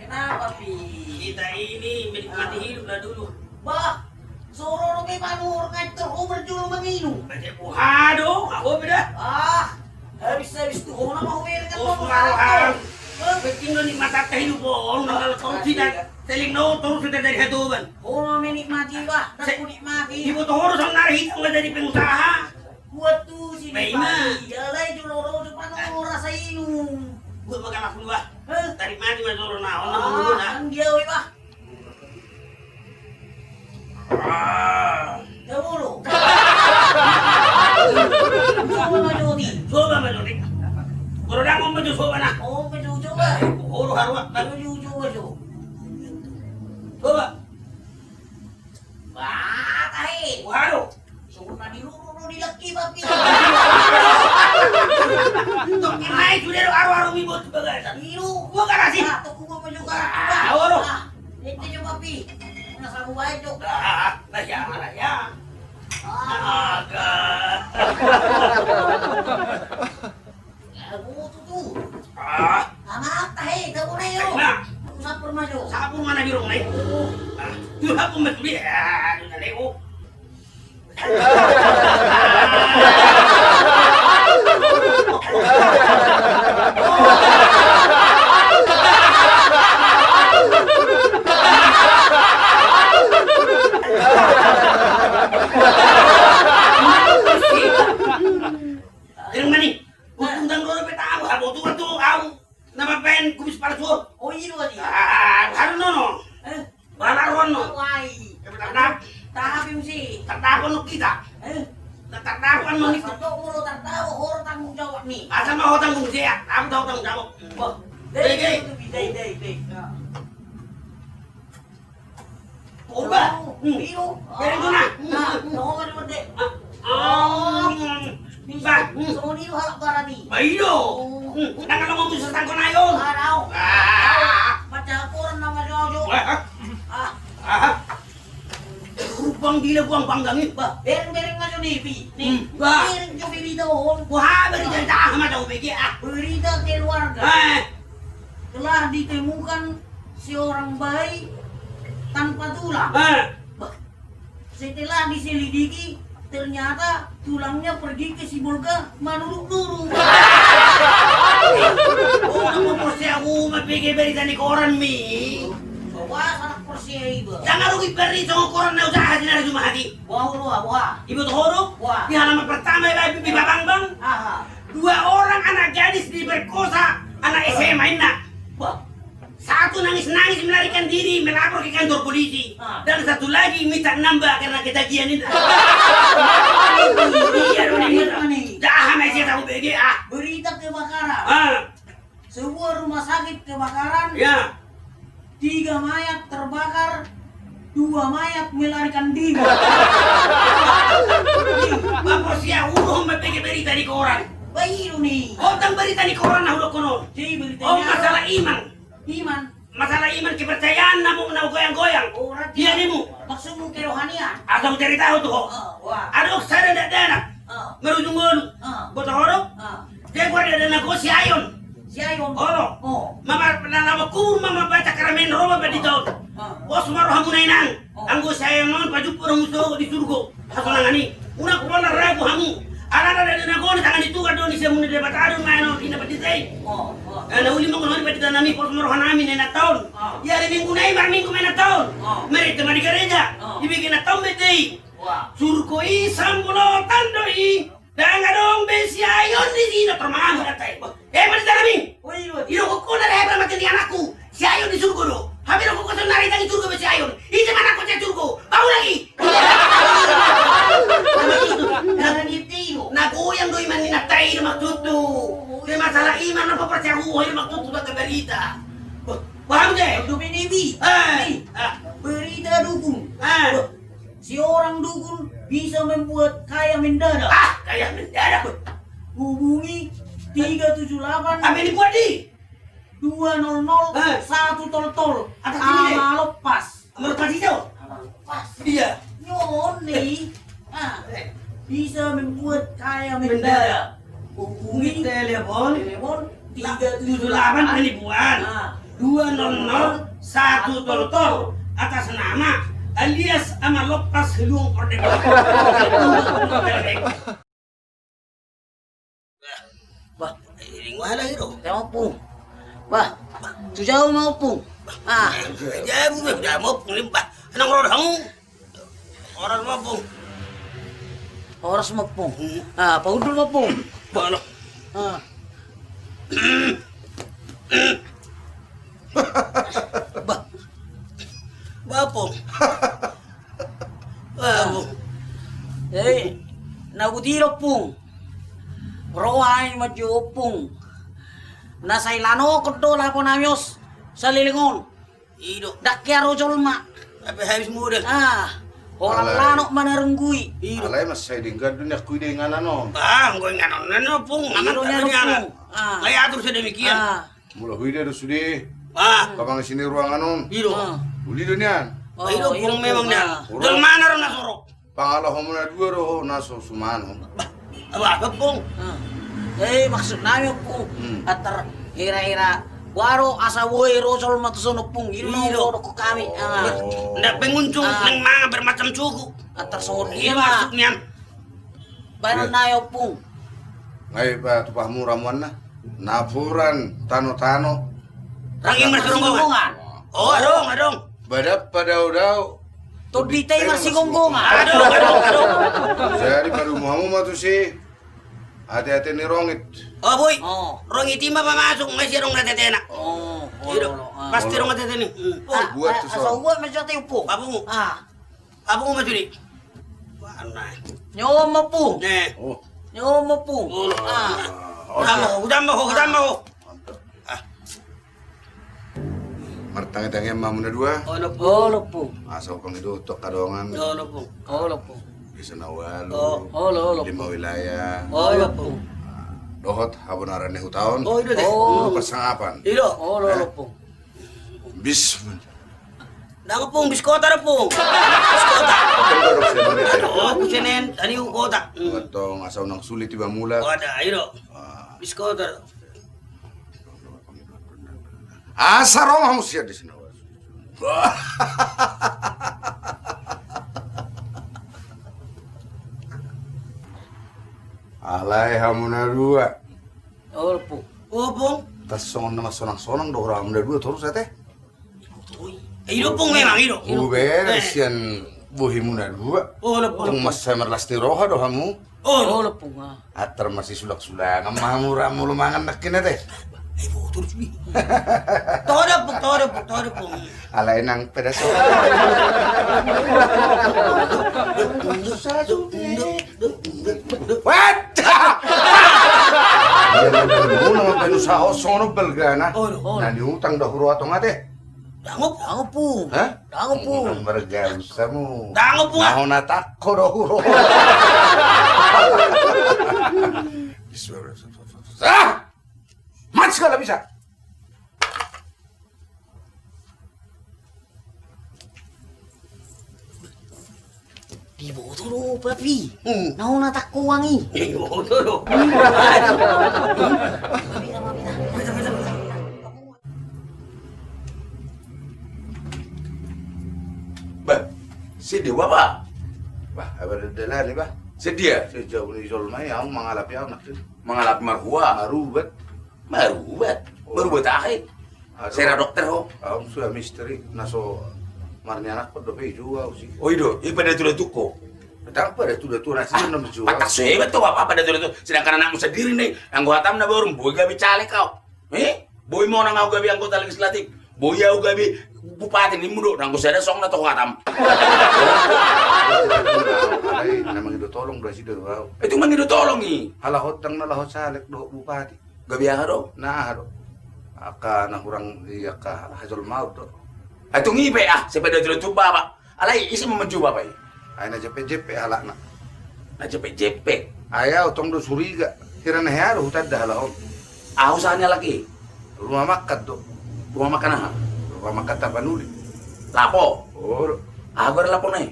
Kenapa, Pi? Kita ini menikmati hidup lah dulu. Bah, soro lo pe manurung atur ho berjulu meminum. Baca buha do, aku beda. Ah, habis-habis tu ho nama ho beda kan. Oh, ho marohang. Hah? Penting lo nikmat atta hidup on, nang kalau kau tidak teling no, terus sudah dari hatoban. Ho menikmati, bah, dan ku nikmati. Ibu tohor sama nari hitam jadi pengusaha. Buat tu si Baima. Alai jolo ro jo panora sainum. Buat makan aku bah. Hah? Tarik mati mas loro na, on na mulu na. Kan dia we bah. Ah. Jabolo. Coba ma joti. Coba ma joti. Kalau dah ngomong tu coba na. Oh, betul coba. Oro harua. Kalau ju coba jo. Coba. Bah, tahe. Waduh. Suhut na di ruru do di laki bapi. Tok naik sudah do aru-aru mi bot bagasan. Iru. Gua garasi. Ah, tok gua mau juga. Ah, waduh. Ah, itu jo bapi. Na sabu bae jo. Ah, na ya, na ya. Ah. Aga. Agu tu tu. Ah. Amang tahe, gabuna yo. Nah. Sapur ma jo. Sapur mana birong nai? Ah, tu sapur ma jo. Ah, tu na lego. Irung mani. Utang dang dua dope tahu, aboto kan tu au. Nama pen kumis palsu. Oh, iya, dua dia. Ah, haru nono. Eh? Bala rono. Wai. Tapi musi. Terdakwa no kita. Eh? Terdakwa no ni. Satu mulu terdakwa, hor tanggung jawab ni. Asal mau tanggung jawab, aku tahu tanggung jawab. Wah. Dai, dai, dai, dai. Oba. Iyo. Bereng tu na. Nah, nongo ma di mende. Ah. Bisa. Songon i do halak barani. Ba iyo. Nang kalau mau bisa tangkon ayo. Ah, dao. Ah. Baca laporan nama jojo. Ah. Ah. Buang dila, buang panggang i. Bah, bereng-bereng ma jo ni, Pi. Ni, hmm, bah, bereng jo berita on. Wah, berita, aha ma tau bege, ah. Berita keluarga. Eh. Telah ditemukan seorang bayi tanpa tulang. Eh. Bah, setelah diselidiki, ternyata tulangnya pergi ke Sibolga manuruk-nuruk. Oh, na porsea ahu ma bege berita ni koran, Mi. Bah, salah porsea iba. Ndang adong i berita songon koran na usaha sinari Jumahat i. Wah, wah, wah. Iboto ho do? Wah. Di halaman pertama, iba, iba, iba, bang, bang. Aha. Dua orang anak gadis diperkosa anak S M A, inna. Bah. Satu nangis-nangis melarikan diri, melapor ke kantor polisi. Ah. Dan satu lagi minta nambah karena ketagihan, inna. Iya, dong, ini. Ini. Dah, ama isi tahu bege, ah. Berita kebakaran. Ah. Sebuah rumah sakit kebakaran. Ya. Tiga mayat terbakar, dua mayat melarikan diri. Bah, porsea ahu do ho ma bege berita ni koran. Bah, i do ni. Hotang berita ni koran na hudokkon on. Jadi berita on masalah iman. Iman. Masalah iman, kepercayaan na mo, na goyang-goyang. Oh, berarti dia nimu. Maksudmu kerohanian. Asa hucerita ho tu ho. Oh, wah. Adong sada dakdanak. Oh. Marujung ngolu. Oh. Boto ho do? Oh. Dia goar dakdanak on si Ayon. Si Ayon. Olo. Oh. Mama, na laho kubur ma mambaca karmen, ro ma pandita on. Oh. Pos ma rohamuna, Inang. Oh. Anggo si Ayon on pajumpa do hamu sogot di surgo hasonangan i. Unang pola ragu hamu. Alana dakdanak on tangan ni Tuhan do, ni siamun ni Debata do, maen on, inna pandita i. Oh, oh. Eh, na uli ma ngolu ni pandita nami, pos ma roha nami, ninna inanta on. Oh. Ia di minggu na i marminggu ma inanta on. Oh. Marende ma di gareja. Oh. Dibege inanta on berita i. Wah. Surgo i sambolotan do i. Ndang adong be si Ayon di si, na tormangan inanta i. Eh, pandita nami. Oh, iya. Idokkon ho na, eh, pala mate ni anakku. Si Ayon di surgo do. Hami do kok saonari, ndang di surgo be si Ayon. Ise ma anakku, ise surgo? Bau lagi. Na goyang do iman ni inanta i do maksudhu. Dia masalah iman, na porsea ahu, i do maksudhu, baca berita. Wah, paham, je? Untuk ini, Bi. Eh. Bi. Ah. Berita dukun. Ah. Wah, seorang dukun bisa membuat kaya mendadak. Ah, kaya mendadak. Hubungi tiga tujuh delapan. Apa yang dibuat di? Dua nol nol, eh, satu tol tol. Atas ini, eh? Ama Lompas. Ama Lompas itu? Ama Lompas. Iya. Nyoni. Ah. Eh. Bisa membuat kaya mendadak. Mendadak. Hubungi telepon. Telepon tiga tujuh delapan. Penipuan. Ah. Dua nol nol satu tol tol. Atas nama alias Ama Lompas Heliuang Perdebok. Bah, ini gua ada itu. Ya, Ompung. Bah, tu jauh ma, Ompung. Ah. Jauh, jauh ma, Ompung. Bah, nang roda hamu. Horas ma, Ompung. Horas ma, Ompung. Hmm. Ah, pahundul ma, Ompung. Bah, lo. Ah. Bah. Bah, Ompung. Bah, Ompung. Eh, na hutiro, Ompung. Ro hami manjou, Ompung. Na sai lanokon do lapo nami on saleleng on. I do. Ndang hea ro jolma. Sampe habis modal. Ah, holan lanok ma na runggu i. I do. Alai mansai denggan do nian huida inganan on. Ah, anggo inganan on, Ompung. Aman do nian, Ompung. Ah. Nunga diatur sedemikian. Ah. Molo huida do sude. Ah. Pamangan i sian ruangan on. I do. Ah. Uli do nian. Oh, i do, Ompung, memang nian. Ah. Jolmana ro na so ro. Pangalaho muna dua do ho na so suman ho. Bah, bah, Ompung. Ah. Eh, maksud nami, Ompung. Hmm. Antar hira-hira. Boha do asa boi ro jolma tu son, Ompung. I do na hudokkon hami. Ah. Nda pengunjung, ah, naeng mangan bermacam suku. Antar songon i do ma maksud nian. Baenon nai, Ompung. Ngai, bah, tupahmu ramuanna. Napuran tano-tano. Rangging marsinggongan. Oh, adong, adong. Badan padao-dao. Tondi tai marsinggongan. Adong, adong, adong. Jadi padomu hamu ma tusi. Ate-ate ni Rongit. Oh, boi. Oh. Rongit i ma pamasuk, nunga sian adong na tetena. Oh, i do. Olo, olo. Ah. Pasti adong na tetena. Hmm. Ah, buat tu son. Asa buat ma jo ate, Ompung. Apa mu? Ah. Apa mu ma sude? Mana? Nyo ma, Ompung. Eh. Oh. Nyo ma, Ompung. Oh. Ah. Tambah ho, tambah ho, tambah ho. Ah. Martangiang-tangiang ma hamu na dua. Olo, Ompung. Olo, Ompung. Asa hupangidothon hamu dongan. Olo, Ompung. Olo, Ompung. Desa na ualu. Oh. Olo, olo, Ompung. Lima wilayah. Olo, Ompung. Ah, dohot habonaran ni huta on. Oh, i do te. Oh. Parsangapan. I do. Olo, olo, Ompung. Bis. Ndang, Ompung, bis kota do, Ompung. Bis kota. Tadi u kota. Betul, asa unang sulit iba mulak. Wada, ayo do. Bis kota do. Asa ro ma hamu sian disi. Alai hamu na dua. Opo. Opo. Tas songon na marsonang-sonang do hamu na dua torus ate. Oi. Eh, i do, Pung, memang, i do. Hubereng sian bohimu na dua. Tung mansai marlas ni roha do hamu. Olo, Pung. Atar masisulak-sulakan ma hamu ra molo mangan nangkin ate. Toho do, Pung, toho do, Pung, toho do, Pung. Alai nang pedas. Wah! Ia muna ma baen usaha songon on balgana. Na niutang do huroha tong ate. Dang opo. Dang opo, Pung. Hah? Dang opo, Pung. Margaus hamu. Dang opo, Pung. Na hona takko do huroha. Ah! Mati segala bisa. Diboto do, Papi. Hmm. Na hona takko uang i. Diboto do. Bah, sedia, Bapa? Bah, abar dalani, bah. Sedia? Sejauh ni jolma i, au mangalapi au nangkin. Mangalapi marhua? Marubat. Marubat? Marubat aha i? Sera dokter ho? Au sudah misteri, na so marnianak pe dope i jua au si. O i do, i pada tu datuk ho. Tang pada tu datuk na si na jua. Patas so hebat ho, Bapa, pada tu datuk. Sedangkan anakmu sendiri ni, anggo hatam na baru, boi gabe caleg au. Eh? Boi monang au gabe anggota legislatif. Boi au gabe bupati, nimmu do, nanggo sada song na toho hatam. Alai na mangido tolong do asi do au. Itu mangido tolong i. Ala hot dang na laho caleg dohot bupati. Gabe aha do? Na aha do? Angka na hurang i angka hajolmaon do. Ai tung i pe ah, sai pada tu datuk Bapa. Alai ise ma manjou Bapa i? Ai na jepe-jepe halakna. Na jepe-jepe. Ai au tong do suriga. Hira na hea do hutanda halak on. Aha usaha ni halak i? Rumah makan do. Rumah makan aha? Rumah makan Tapanuli. Lapo? O do. Aha goar lapona i?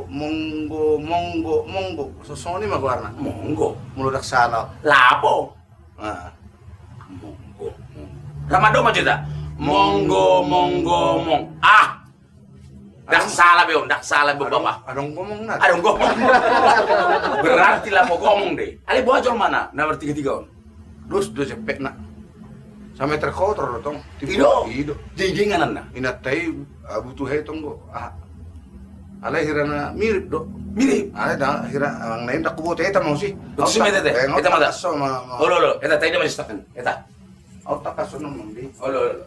Monggo, monggo, monggo. Songon i ma goarna. Monggo. Molo dang sala. Lapo? Monggo, monggo. Ra mandok ma jo hita. Monggo, monggo, mong. Ah. Dang sala be on, dang sala be on, Bapa. Adong gomong na. Adong gomong. Berarti lapo gomong do i. Alai boha jolmana na martiga-tiga on? Dos do jempekna. Sameter kotor do tong. I do. I do. Jadi ingananna. Inanta i, ah, butuh i tong do. Ah. Alai hira na mirip do. Mirip. Alai da hira, ah, na inda kuboto eta mau si. Betul si mete te. Eta mata. Olo, olo. Eta tadi dia masih stakan. Eta. Au tangkas on, Amang, di. Olo, olo.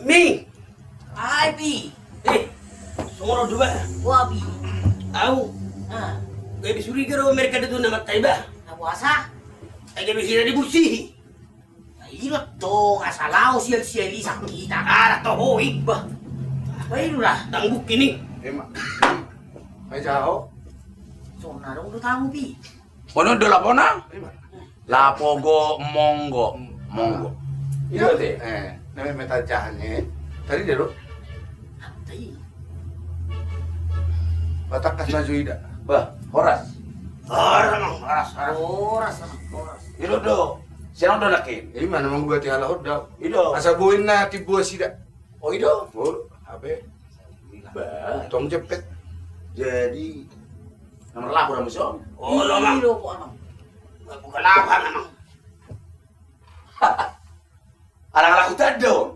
Ming. Ai, Pi. Eh, songon on do, Bah. Boha, Pi? Au. Ah. Gabe suriga do mereka do tu na mata i, Bah. Na boasa? Ai gabe hira dibursihi. Ai, i do tong, asa laho sial-sial i sakit. Ala toho i, Bah. Bah, i do lah. Dang bungkini. Emang. Ai jaho. Songon na adong do tamu, Pi. Ono do lapona? Lapo go monggo. Monggo. I do te. Eh, na meme tajahan i. Tadi dia do. Tadi. Batangkas na jo ida. Bah, horas. Horas, Amang, horas, horas. Horas, Amang, horas. I do do. Sian on do nangkin. Ima na mangubati halak on do. I do. Asa boi na timbo nasida. O, i do. O, hape. Bah. Tong jempek. Jadi na marlapo do muse on. Olo, Amang. Bukan lapo, Amang. Alang-alang hutanda on.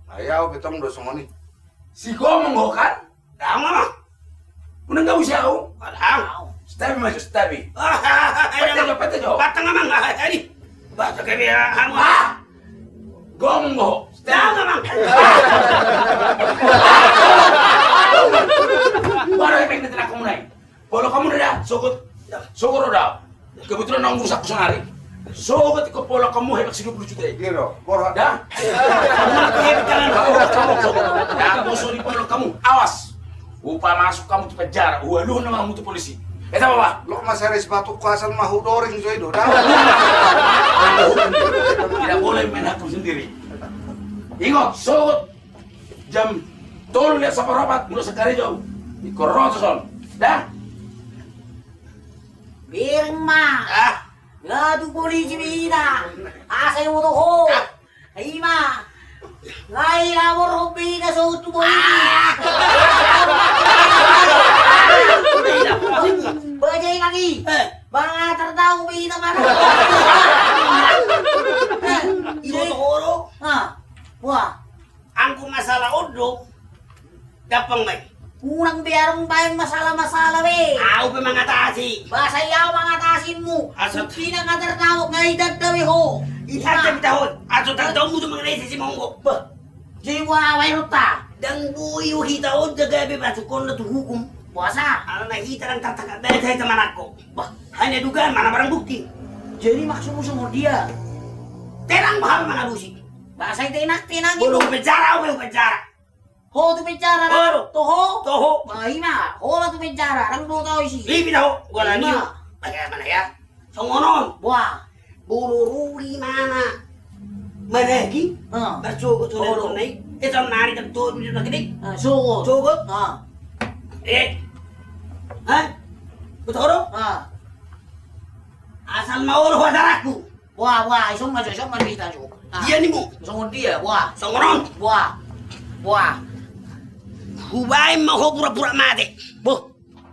Ai au pe tong do songon i. Si gomong ho kan? Dang, Amang. Unang gabusi au. Dang. Stabi ma jo, stabi. Pete jo, pete jo. Batang, Amang. Tadi. Bah, gabe hamu. Ah! Gomong ho. Dang, Amang. Baru epek na tinakomuna i. Polokanmuna da, sogot. Sogot ro da. Kebetulan naung rusak sonari. Sogot ingkon polokanmu, epek si dua puluh juta i. Iya do, borhat. Da. Dang, molo so dipolokanmu, awas. Hupamasuk hamu tu penjara, hualuhon nama hamu tu polisi. Eta, Bapa? Loas ma sari sipatu ku, asal ma hudoring jo i do. Da. Tidak boleh main hakim sendiri. Ingot, sogot. Jam tolu liat saparapat, mula sakarejo. Ingkon ro tu son. Da. Bereng ma. Ah. Nga tu polisi be hita. Asa iboto ho. Ah. Ima. Nga i laporhon be hita sogot tu polisi. Ah. Bajai lagi. Eh. Ba nga tartaon be hita mana. Eh. Iboto ho do. Ah. Wah. Anggo masalah on do, gampang ma i. Unang be adong baen masalah-masalah be. Au pe mangatasi. Ba sai au mangatasi mu. Asa. Buktina nga tartaon, nga itanda be ho. Itanda be hita ho. Asa tartaon mu do manang na ise si monggo. Bah. Jadi boha baenonta? Ndang boi hita on jaga be pasukkonna tu hukum. Boasa? Alana hita ndang tartangkap be hita manangko. Bah. Hanya dugaan, mana barang bukti? Jadi maksudmu songon dia? Tenang boha mangalusi. Ba sai tenang, tenang. Bolo i. Penjara, au pe penjara. Ho tu penjara. Ho. Toho. Toho. Ba ima, ho ma tu penjara, ndang do tao isi. Ipi tao, gua lani. Ima. Mana ya, mana ya? Songon on. Wah. Bolo ro di mana? Mana lagi? Ah. Ba sogot tu. Bolo. Nai. Eh, saonari tak tahu di mana gede. Ah, sogot. Sogot. Ah. Eh. Hah? Betul? Ah. Asal mau lo pasaranku. Wah, wah, ison ma jo, ison ma jo hita jo. Ah. Dia ni mu. Songon dia, wah. Songon on. Wah. Wah. Hubaen ma ho pura-pura mate. Boh.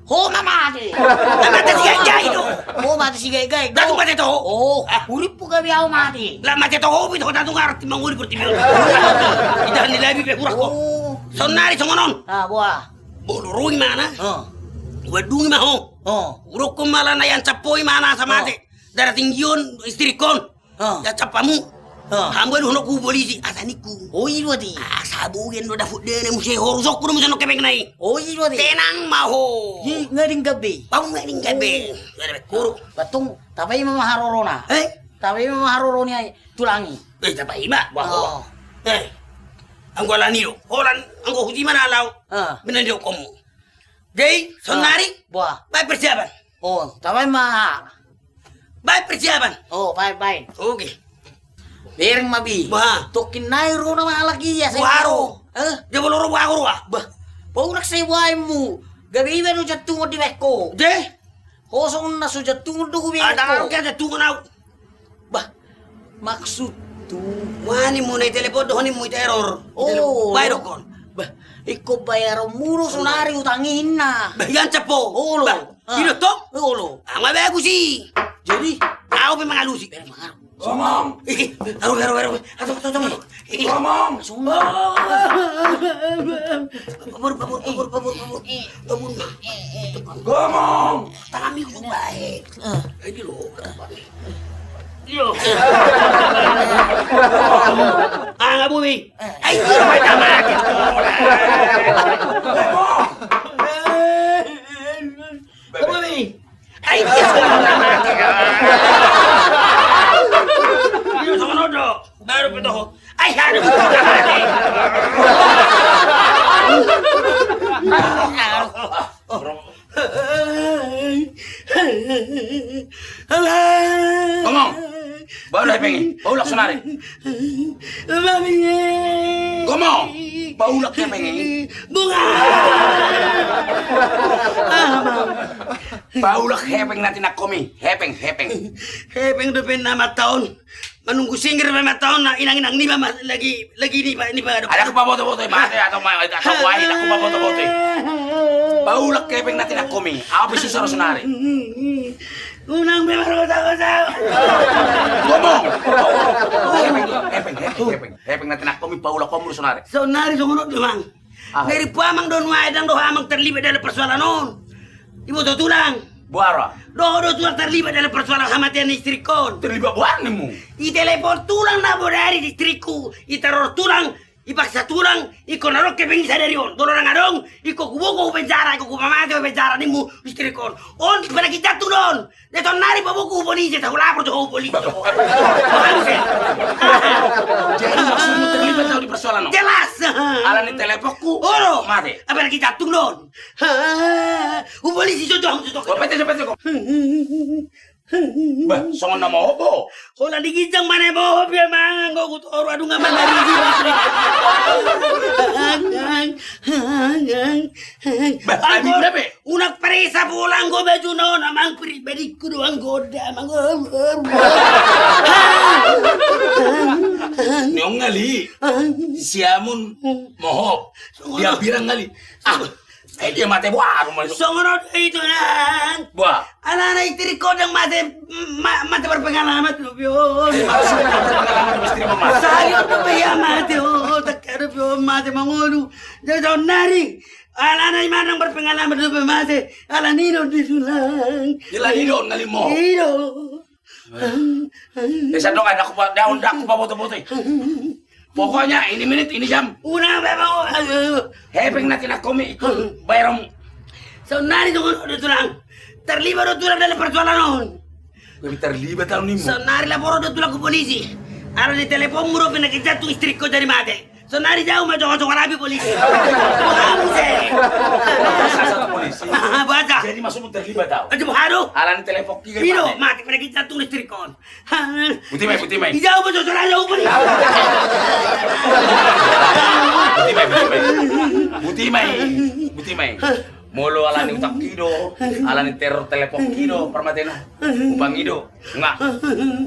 Ho ma mate. Lah mate sigaek-gaek do. Ho mate sigaek-gaek do. Ndang tung mate toho. Oh, ah. Urippu gabe au mate. Lah mate toho pe toho ndang tung arti mangoli portibi on. Ida ni labi pe pura ho. Oh. Saonari songon on. Ah, boha. Bolo ro i mana? Oh. Uandungi ma ho. Oh. Urokkon ma alana i ancap ho i mana asa mate. Darah tinggi on, istrikkon. Ah. Ia capamu. Ah. Hamu adu honok ku polisi, asa ningku. Oh, i do ate. Asa bogen do dapot dene muse ho, rusokku do muse honok kepengna i. Oh, i do ate. Tenang ma ho. Nga denggan be. Pau nga denggan be. Kuru. Ba tung, tapaima ma harorona. Eh? Tapaima ma haroro ni ai tulang i. Eh, tapaima, bah. Oh. Eh. Anggo alani do. Holan, anggo huti mana lau. Ah. Benar di komu. Jadi, saonari. Bah. Baen persiapan. Oh, tapaima. Baen persiapan. Oh, baen, baen. Oke. Bereng ma bi. Bah. Tokkin nai ro nama lagi ya, saya. Waro. Eh? Dia bolo ro waro ah. Bah. Paulak sai baenmu. Gabe iba do jantungon dibaen ho. Deh. Ho songon na so jantungon do hubaen ho. Ada ke jantungon au. Bah. Maksudhu. Wani mu na i telepon do honi mu i teror. Oh. Baen dokkon. Bah. Ingkon bayaronmu do saonari utang i ninna. Bah, i ancap ho. Olo. Bah. Ah. Ino tong? Olo. Au ma bagus i. Jadi? Au pe mangalusi. Pe mangalusi. Gomong. Ih, aduh, aduh, aduh. Aduh, aduh, aduh. Ih. Gomong. Babur, babur, babur, babur, babur. Babur. Gomong. Tangan mi ku bae. Eh. Ini lo, kenapa nih? Iyo. Ah, nga boi. Eh. Ai, iyo, bae, tamat. Gomong. Gomong. Ai, dia songon on na mate. Dia songon on do. Baru pe toho. Ai, ada betul na mate. Gomong. Baen hepeng i, paulak saonari. Gomong. Paulak hepeng i. Bunga. Paulak hepeng na tinangkomi. Hepeng, hepeng. Hepeng dope na mata on. Manunggu singkir pe mata on na inang-inang niba ma lagi, lagi niba, niba. Ada kupaboto-boto i mate atau ma, atau ma, ada kupaboto-boto i. Paulak hepeng na tinangkomi. Au pe susah ro saonari. Unang be margosagosahon. Gomong. Hepeng, hepeng, hepeng, hepeng. Hepeng na tinangkomi paulak hamu do saonari. Saonari songon on do, Amang. Ah. Nari pu amang do nuaeng, ndang do amang terlibat dalam persoalan on. Iboto tulang. Boha ra? Dohot do tulang terlibat dalam persoalan hamatean ni istrikkon. Terlibat boha ninmu? Itelepon tulang na bodari istrikku. Iteror tulang. Ipaksa tulang, ingkon adong hepeng i sadari on. Molo ndang adong, ingkon huboan ho penjara, ingkon hupamate ho penjara ninmu istrikkon. On, apalagi jantung do on. Dia saonari paboan ho polisi, tahu lapor tu ho polisi. Bagus ya? Jadi maksudmu terlibat kau di persoalan on? Jelas. Ala ni teleponku. Olo. Mate. Apalagi jantung do on. Ho polisi, cocok, cocok. Bapak itu siapa sih kok? Bah, songon na mohop ho. Holan di ginjang ma na mohop ia, Amang. Gogo toru, adong ma na ridi. Bah, anggo adinda pe. Unang paresa pola anggo bajuna on, Amang, pribadingku do anggo da, Amang. Nion ngali. Siamun mohop. Dia bilang ngali. Ah, eh, dia mate boa, Amang. Songon on do i, Tulang. Boa. Alana istrikon ndang mate, ma-, mate berpengalaman do, Pion. Eh, maksudnya berpengalaman, istri mama. Sahali on dope ia mate, oh, tak ada, Pion, mate mangolu. Jadi, saonnari. Alana i manang berpengalaman dope mate. Alani do on, Tulang. Alani do on, ngali mo. I do. Eh, sandok, ndang hupa-, ndang, ndang hupaboto-boto i. Pokoknya, ini menit, ini jam. Unang, Bang. Hepeng na tinangkomi, ikut bayaranmu. Saonnari, tunggu dulu, Tulang. Terlibat do, Tulang, dalam persoalan on. Gabe terlibat au, nimmu. Saonnari lapor do, Tulang, ke polisi. Ala ni teleponmu dope na ginjang tung istrikon jadi mate. Saonnari jau ma jongjong rapi polisi. Boha muse. Sasat polisi. Boha? Jadi maksudmu terlibat au? Aja boha do. Ala ni telepon ki gabe mate. I do, mate, na ginjang tung istrikon. Buti ma i, buti ma i. Ijau ma jongjong rapi polisi. Buti ma i, buti ma i. Buti ma i, buti ma i. Molo ala ni utangki do, ala ni teror telepon ki do, parmatena. Utang i do. Nga.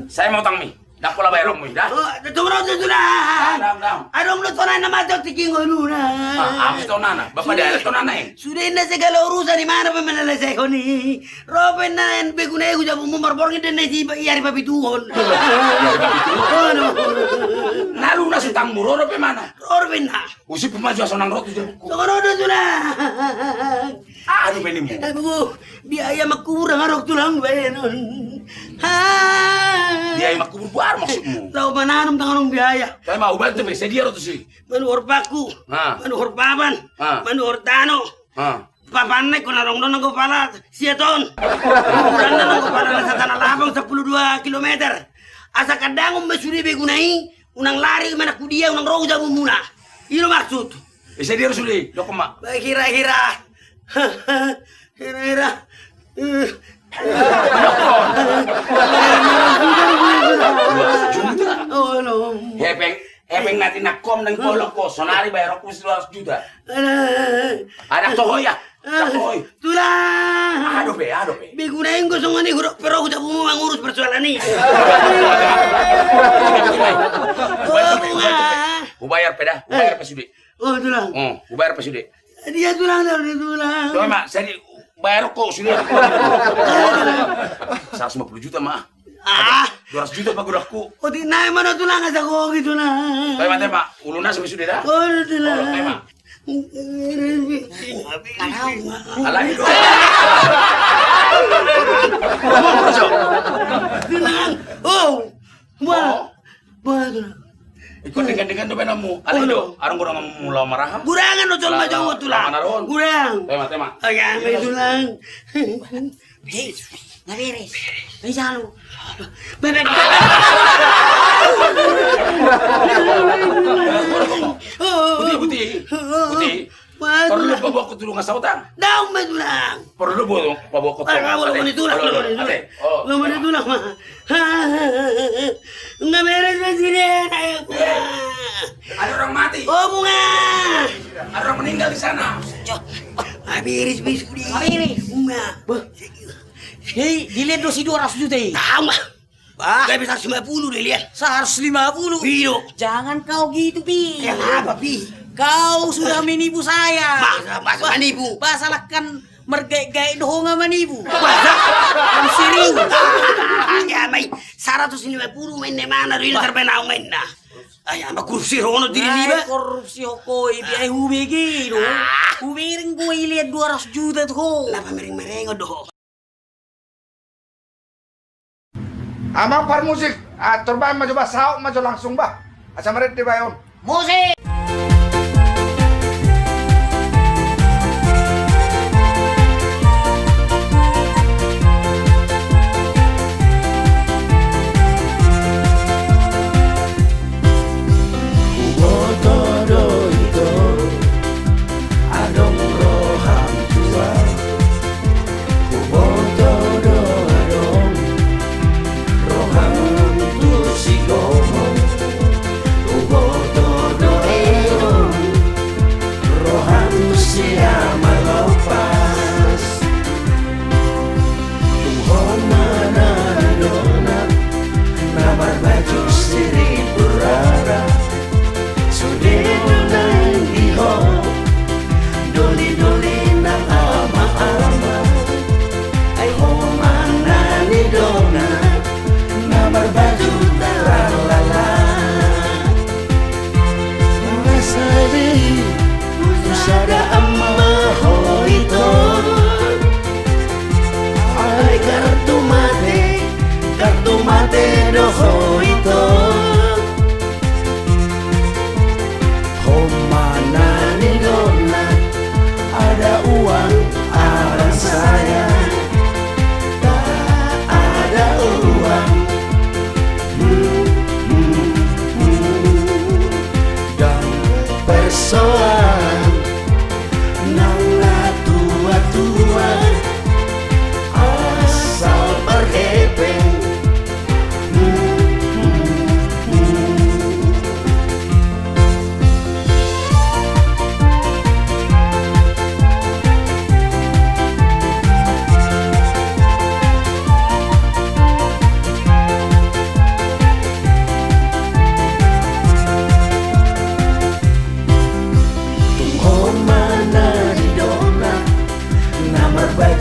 Sai ma utangmi. Ndang pola bayaranmu i da. Oh, tunggu, tunggu, tunggu, Tulang. Ndang, ndang. Adong do tonana mate on tingki ngoluna. Ah, apa tonana? Bapa dia tonana i. Sude inna segala urusan i, mana pe manalesaihon i. Ro pe inna beguna i tu jabu, marborngin do inna i di ari papituhon. Ari papituhon. Oh, no. Na lunas utangmu, ro, ro pe mana? Ro, ro pe inna. Usip ma jo sonang ro tu jabungku. Songon on do, Tulang. Aduh, pe nimmu. Aduh, biaya mangkubur ndang adong, Tulang, baenon. Ha. Biaya mangkubur boha maksudmu? Laho mananom ndang adong biaya. Tahe ma, hubantu pe, sadia ro tusi? Manuhor paku, ha, manuhor papan, ha, manuhor tano. Ha. Papanna ingkon adong do nanggo pala siat on. Kuburanna nanggo pala na satanah lapang sampulu dua kilometer. Asa kandangon ma sude beguna i, unang lari manang tu dia, unang ro tu jabumuna. I do maksud. Ise dia sude, dokkon ma. Baik, hira-hira. Hira-hira. Dua ratus juta. Oh, no. Hepeng, hepeng na tinangkom nang bolong ko, sonari bayaranku dua ratus juta. Alah. Anak toho ya. Anak toho. Tulang. Aduh, be, aduh, be. Beguna inggo songon i, hudok pe ro tu jabumu mangurus persoalan i. Hubayar pe da, hubayar pe sude. Oh, Tulang. Oh, hubayar pe sude. Dia, Tulang, dia, Tulang. Tulang, ma, jadi bayar ko sude. Seratus lima puluh juta ma. Ah. Dua ratus juta pagodangku. Oh, di nai mana, Tulang, asa ko gitu, Tulang. Tahe ma, tahe ma. Uluna sampe sude da. Oh, Tulang. Oh, tahe ma. Alai do. Tulang. Oh. Wah. Oh. Bah, Tulang. Ikut dengan-dengan tu benammu. Alai do. Adong goranganmu laho maraha. Gorangan do, jolma jongot, Tulang. Gorangan. Tema, tema. Oke, Tulang. Hei, nggak beres. Bisa lu. Bebek. Putih, putih. Putih. Perlu paboakkon tu dongan sautang? Daong ma, Tulang. Perlu paboakkon tu dongan sautang? Lo mana, Tulang? Lo mana, Tulang? Nggak beres, Mas, ini. Ada orang mati. Oh, Bunga. Ada orang meninggal di sana. Nggak beres, Mas, ini. Nggak beres. Bunga. Hei, dilihat do si dua ratus juta i. Daong ma. Bah. Gabe seratus lima puluh do, Lian. Seratus lima puluh? Iyo. Jangan kau gitu, Pi. Kenapa, Pi? Kau sudah menipu saya. Masa, masa manipu? Bah, salahkan mergaek-gaek do ho nga manipu. Masa? Yang serius. Ah, ya, mai. Seratus lima puluh main di mana, Ri? Bah. Terbenau main, nah. Ai, ama korupsi rono diri ni, bah. Korupsi ho koi, biaya hubege do. Ah. Hubereng koi, Lian, dua ratus juta tu ho. Lapa mereng-mereng do ho. Amang parmusik, atur baen ma jo bah, saut ma jo langsung bah. Asa marende baen on. Musik. Huboto do ito, adong roham jual. Huboto do adong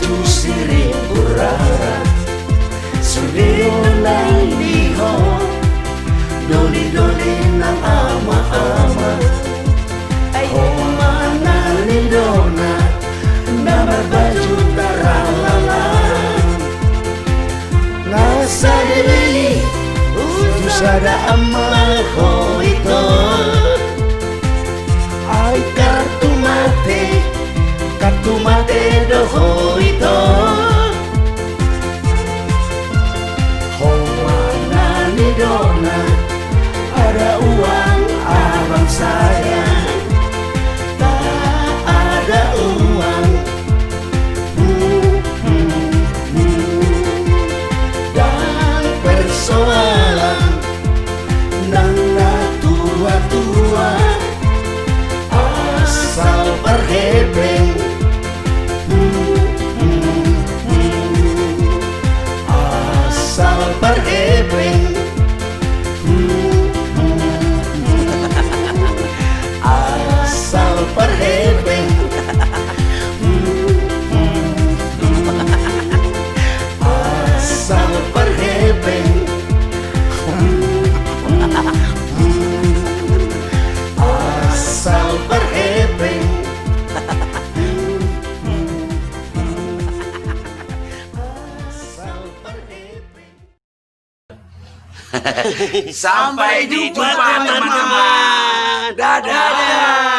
Tu sirip urara, sude do naeng di ho, doli-doli nang ama-ama. Ai ho ma na nidona, na marbaju taralala. Nga sadili, tu sada ama ho ito. Ai kartu mate, kartu mate do ho ito. Ho ma na nidona, ada uang abang saya. Tak ada uang. Dan persoalan nang na tua-tua, asal parhepeng. Asal parhepeng. Asal parhepeng. Asal parhepeng. Asal parhepeng. Sampai jumpa, teman-teman. Dadah.